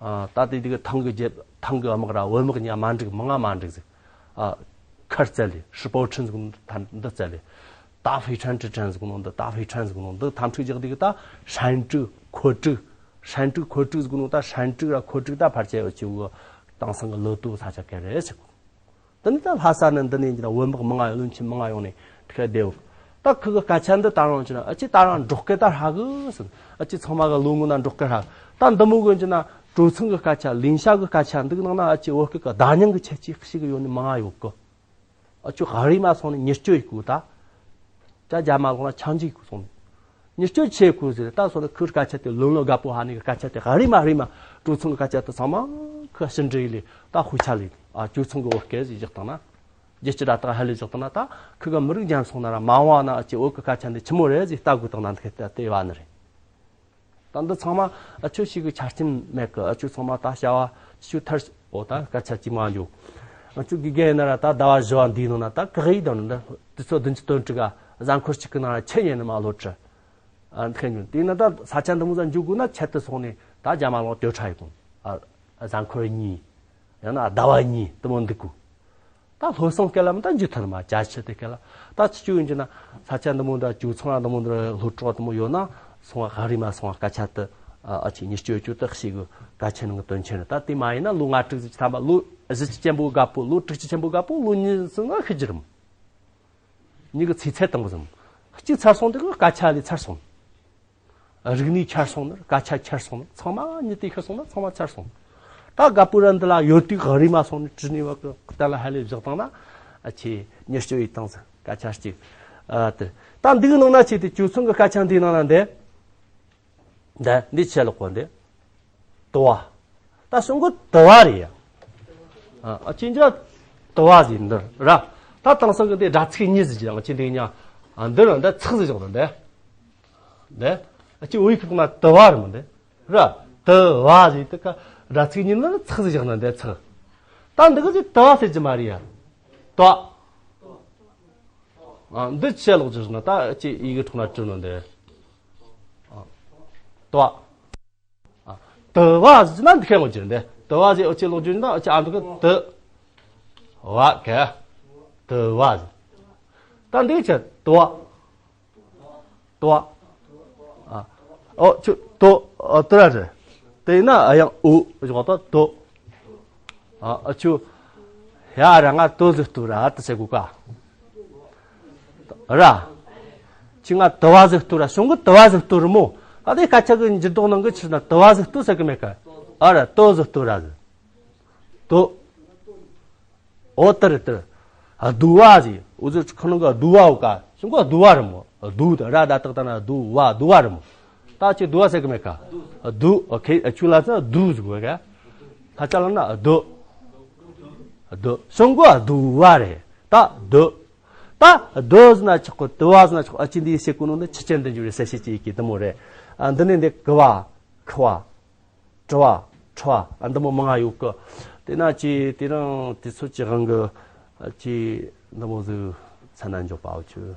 ཨ། ད་དེ་དེ་གི་ཐང་གི་རྒྱལ་ཐང་གི་དམག་ར་བོད་དམག་གཉིས་མ་འགྲིག་མི་ང་མ་འགྲིག་ཟིག་ཨ། མཁར་བཙལ་ལེ་ཧྲི་པོ་ཁྲིན་ཟིག་འདི་བཙལ་ལེ། ད་ཧྥེ་ཁྲན་ཀྲི་ཁྲན་ཟིག་ནོ་འདི་ད་ཧྥེ་ཁྲན་ཟིག་ནོ་འདི་འཐབ་འཁྲུག་རྒྱག་དེ་གི་ད་ཧྲན་ཀྲུག་ཁོ་ཀྲུག་ཧྲན་ཀྲུག་ཁོ་ཀྲུག་ཟིག་ནོ་ད་ཧྲན་ཀྲུག་ར་ཁོ་ཀྲུག་ད་ཕལ་ཆེར་ཡོད་ཆེ་བོ་དེང་སང་གི་ལི་ཏུ་ས་ཆ་ག་རེ་ཟིག་དེ་ནས་ད་ལྷ་ས་ནས་འདི་ནས་ཡིན་གྱི་ན་བོད་དམག་མང་ང་ཡོད། བློན་ཆེན་མང་ང་ཡོང་ནས་དེ་ག་བསྡད་ཡོད། ད་ཁི་གི་སྐད་ཆ་འདི་ད་རུང་ཡིན་གྱི་ན་ཨ་ཅེ་ད་རུང་འབྲོག་སྐད་ད་ཧྲ་གི་ཟེར། ཨ་ཅེ་ཚང་མ་གི་ལོ་ངོ་ན་འབྲོག་སྐད་ཧྲ། ད་འདི་མོ་གི་ཡིན་གྱི་ན་ཇོ་ཚང་གི་སྐད་ཆ་ལིང་ཤ་གི་སྐད་ཆ་འདི་གི་ནང་ན་ཨ་ཅེ་བོད་སྐད་གི་བརྡ་རྙིང་གི་ཁྱད་ཆོས་ཤིག་གི་ཡོད་ནི་མང་ང་ཡོད་གི་ཨ་ཅོ་ག་རི་མ་སོང་ནས་ཉེར་སྤྱོད་ཡིག་གུ་ད། ཅ་རྒྱ་མ་ལོག་ན་ཆང་ཅིག་གུ་སོང་ནས། ཉེར་སྤྱོད་ཆེ་གུ་ཟེར་ད་སོང་ནས་ཁུར་སྐད་ཆ་དེ་ལོན་ལོ་དགའ་པོ་ཧ་ནི་གི་སྐད་ཆ་དེ་ག་རི་མ་རི་མ་ཇོ་ཚང་གི་སྐད་ཆ་དེ་ཚང་མ་ཁུ་ཕྱི་འབྲེལ་ལས་ད་ཧུ་ཆ་ལས་ཨ་ཇོ་ཚང་གི་བོད་སྐད་ཟིག་བཞག་བཏང་ན། རྒྱལ་སྤྱི་ར་ཏག་ཧ་ལས་བཞག་བཏང་ན་ད་ཁུ་གི་མི་རིགས་འཇམ་སོང་ན་ར་མ་འོངས་ན་ཨ་ཅེ་བོད་གི་སྐད་ཆ་འདི་ཆི་མོ་རེད་ཟིག་ལྟ་དགོས་བཏང་ན་འདི་ཁ་ད་དེ་བ་ནི་རེད། ད་འདི་ཚང་མ་ཨ་ཆོ་ཞིག་གི་ཆ་རྐྱེན་མེད་གི་ཨ་ཆོ་ཚང་མ་ད་བྱ་བ་ཆུ་ཐར་འོ་ད་སྐད་ཆ་གཅིག་མ་འཇོག་ཨ་ཆོ་དགེ་རྒན་ཡིན་ན་ར་ད་ཟླ་བ་བཞི་བ་འདིའི་ནང་ན་ད་ག་གི་དང་ནི་ད་དུས་ཚོད་བདུན་ཅུ་དོན་དྲུག་ག་གཟའ་འཁོར་གཅིག་གི་ནང་ལ་ཆེད་ཉན་ནི་མ་ལོ་ཁྲི་ཨ་འདི་ཁ་ཉོན་དེ་ན་ད་ས་ཆ་འདི་མོ་ཟ་འཇུག་དགོས་ན་ཆེད་དུ་སོང་ནས་ད་རྒྱ་མ་ལོག་སྟོད་ཁྲ་ཡི་གོང་ཨ་གཟའ་འཁོར་གཉིས་ཡང་ན་ཟླ་བ་གཉིས་དུ་མོ་འདུག་གོ་ད་ལྷོ་སོང་སྐད་ལ་མི་ད་འཇུ་ཐུར་མ་ཅ་ཆི་དེ་སྐད་ལ། ད་ཆི་ཆི་ཡོད་འཇུ་ན་ས་ཆ་འདི་མོ་འདྲ་ཇོ་ཚང་འདི་མོ་འདྲ་ལྷོ་བྲག་འདི་མོ་ཡོད་ན་སོང་བ་ག་རི་མ་སོང་བ་སྐད་ཆ་དེ་ཨ་ཆི་ཉི་སྐྱོ་སྐྱོ་དེ་ཤེས་གི། སྐད་ཆ་ནང་གི་དོན་ཆེན་རེད། ད་དེ་མ་ཡིན་ན་ལོ་ལྔ་དྲུག་ཙམ་ཐམ་པ་ལོ་བཞི་བཅུ་ཆེན་པོ་དགའ་པོ་ལོ་དྲུག་ཅུ་ཆེན་པོ་དགའ་པོ་ལོ་ཉི་ཟིན་ན་ཤི་རྒྱུ་རེད་མོ། མྱི་གི་ཚེ་ཚད་དང་པོ་ཟིན་གཅིག་ཚར་སོང་དེ་གི་སྐད་ཆ་ལས་ཚར་སོང་། རིག་གནས་ཆར་སོང་ནི་སྐད་ཆ་ཆར་སོང་ནི་ཚང་མ་ཉི་དེ་ཁར་སོང་ན་ཚང་མ་ཚར་སོང་། ད་དགའ་པོ་ར་འདི་ལ་ཡོད་དུས་ག་རི་མ་སོང་ནི་དྲི་ནི་བ་གི་གཏན་ལ་ཧ་ལས་བཞག་བཏང་ན་ཨ་ཆེ་ཉི་སྐྱོ་ཡི་བཏང་ཟིན་སྐད་ཆ་གཅིག་ཨ་དེ་ད་འདི་གི་ནང་ན་ཆེ་དེ་ཇོ་ཚང་གི་སྐད་ཆ་འདིའི་ནང་ན་འདི་འདི་འདི་ཆེ་ལོག་པ་འདི་དུ་བ། ད་སོང་གི་དུ་བ་རེད་ཡ། ཨ་ཅི་འཇག་དུ་བ་ཟིག་འདི་ར། ད་དེང་སང་གི་འདི་སྒྲ་ཚིག་གཉིས་ཟིག་ཅི་དང་ཅི་འདི་ཉ། ཨ་འདི་ར་འདི་ཚག་ཟིག་བཞག་ན་འདི། འདི། ཨ་ཅི་འོ་ཡི་ཁུག་ན་དུ་བ་རེད་མོ་འདི། ར། དུ་བ་ཟིག་དུ་ཀ་སྒྲ་ཚིག་གཉིས་ན་ཚག་ཟིག་བཞག་ན་འདི་ཚག་ད་འདི་གི་ཟིག་དུ་བ་ཟེར་གྱི་མ་རེད་ཡ། དུ་བ། ཨ་འདི་ཆེ་ལོག་ཅི་ཟེར་ན་ད་ཨ་ཅི་ཡི་གི་ཐོག་ན་བྲིས་ན་འདི། ཨ་དུ་བ། ཨ་དུ་བ་ཟེར་ན་འདི་ཁ་ངོ་ཅི་འདི་དུ་བ་ཟེར་ཨོ་ཅི་ལོག་ཅི་ན་ཨོ་ཅི་ཨ་འདི་གི་དུ་བ་ག་དུ་བ་ཟེར། ད་འདི་ཆ་དུ་བ། དུ་བ། ཨ་ཨོ་ཆུ་དུ་ཨོ་དུ་ར་རེད། དེ་ན་ཨ་ཡང་ཨུ་ཞོག་ད་དུ། ཨ་ཨ་ཆུ་ཡ་ར་ང་དུ་ཟིག་ཏུ་ར་ཨ་ཏི་ཟེར་གོ་ཀ་ར། ཁྱི་ང་དུ་བ་ཟིག་ཏུ་ར་གཞུང་གི་དུ་བ་ཟིག་ཏུ་རི་མོ། ཨ་དེ་སྐད་ཆ་གི་འགྱུར་ལྡོག་ནང་གི་ཕྱིར་ན་དུ་བ་ཟིག་ཏུ་ཟེར་གི་མེད་ཀ་ཨ་ར་དུ་ཟིག་ཏུ་ར་ཟིག་དུ། ཨོ་ཏི་རི་ཏི་རི། ཨ་དུ་བ་ཟིག་འུ་ཚོ་ཁོ་ནང་གི་དུ་བ་འོ་ཀ་གཞུང་གི་དུ་བ་རི་མོ། དུ་དུ་ར་ད་དག་ད་ན་དུ་བ་དུ་བ་རི་མོ། ད་ཁྱི་དུ་བ་ཟེར་གི་མེད་ཀ་དུ་ཨོ་ཁེ་ཆུ་ལ་ཚ་དུ་ཟིག་གོ་ཀ་ལྷ་ཅ་ལ་ན་དུ། དུ་གཞུང་གི་དུ་བ་རེད། ད་དུ། ད་དུ་ཟེར་ན་ཆོག་གི་དུ་བ་ཟེར་ན་ཆོག་ཨ་ཅི་འདི་ཡི་ཟེར་གོ་ནོ་ནི་ཆུ་ཅན་དུ་འགྱུར་བའི་གསལ་བྱེད་ཀྱི་ཡི་གེ་དུ་མོ་རེད། ཨ་འདི་ནི་འདི་གི་བ། ཁི་བ། ཀྲི་བ། ཁྲི་བ། ཨ་འདི་མོ་མང་ང་ཡོད་གི་དེ་ན་ཅི་དེ་རིང་དུས་ཚོད་ཀྱི་དབང་གི་ཅི་འདི་མོ་ཟིག་ཚ་ན་འཇོག་པའོ་ཆུ།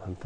ལྷན་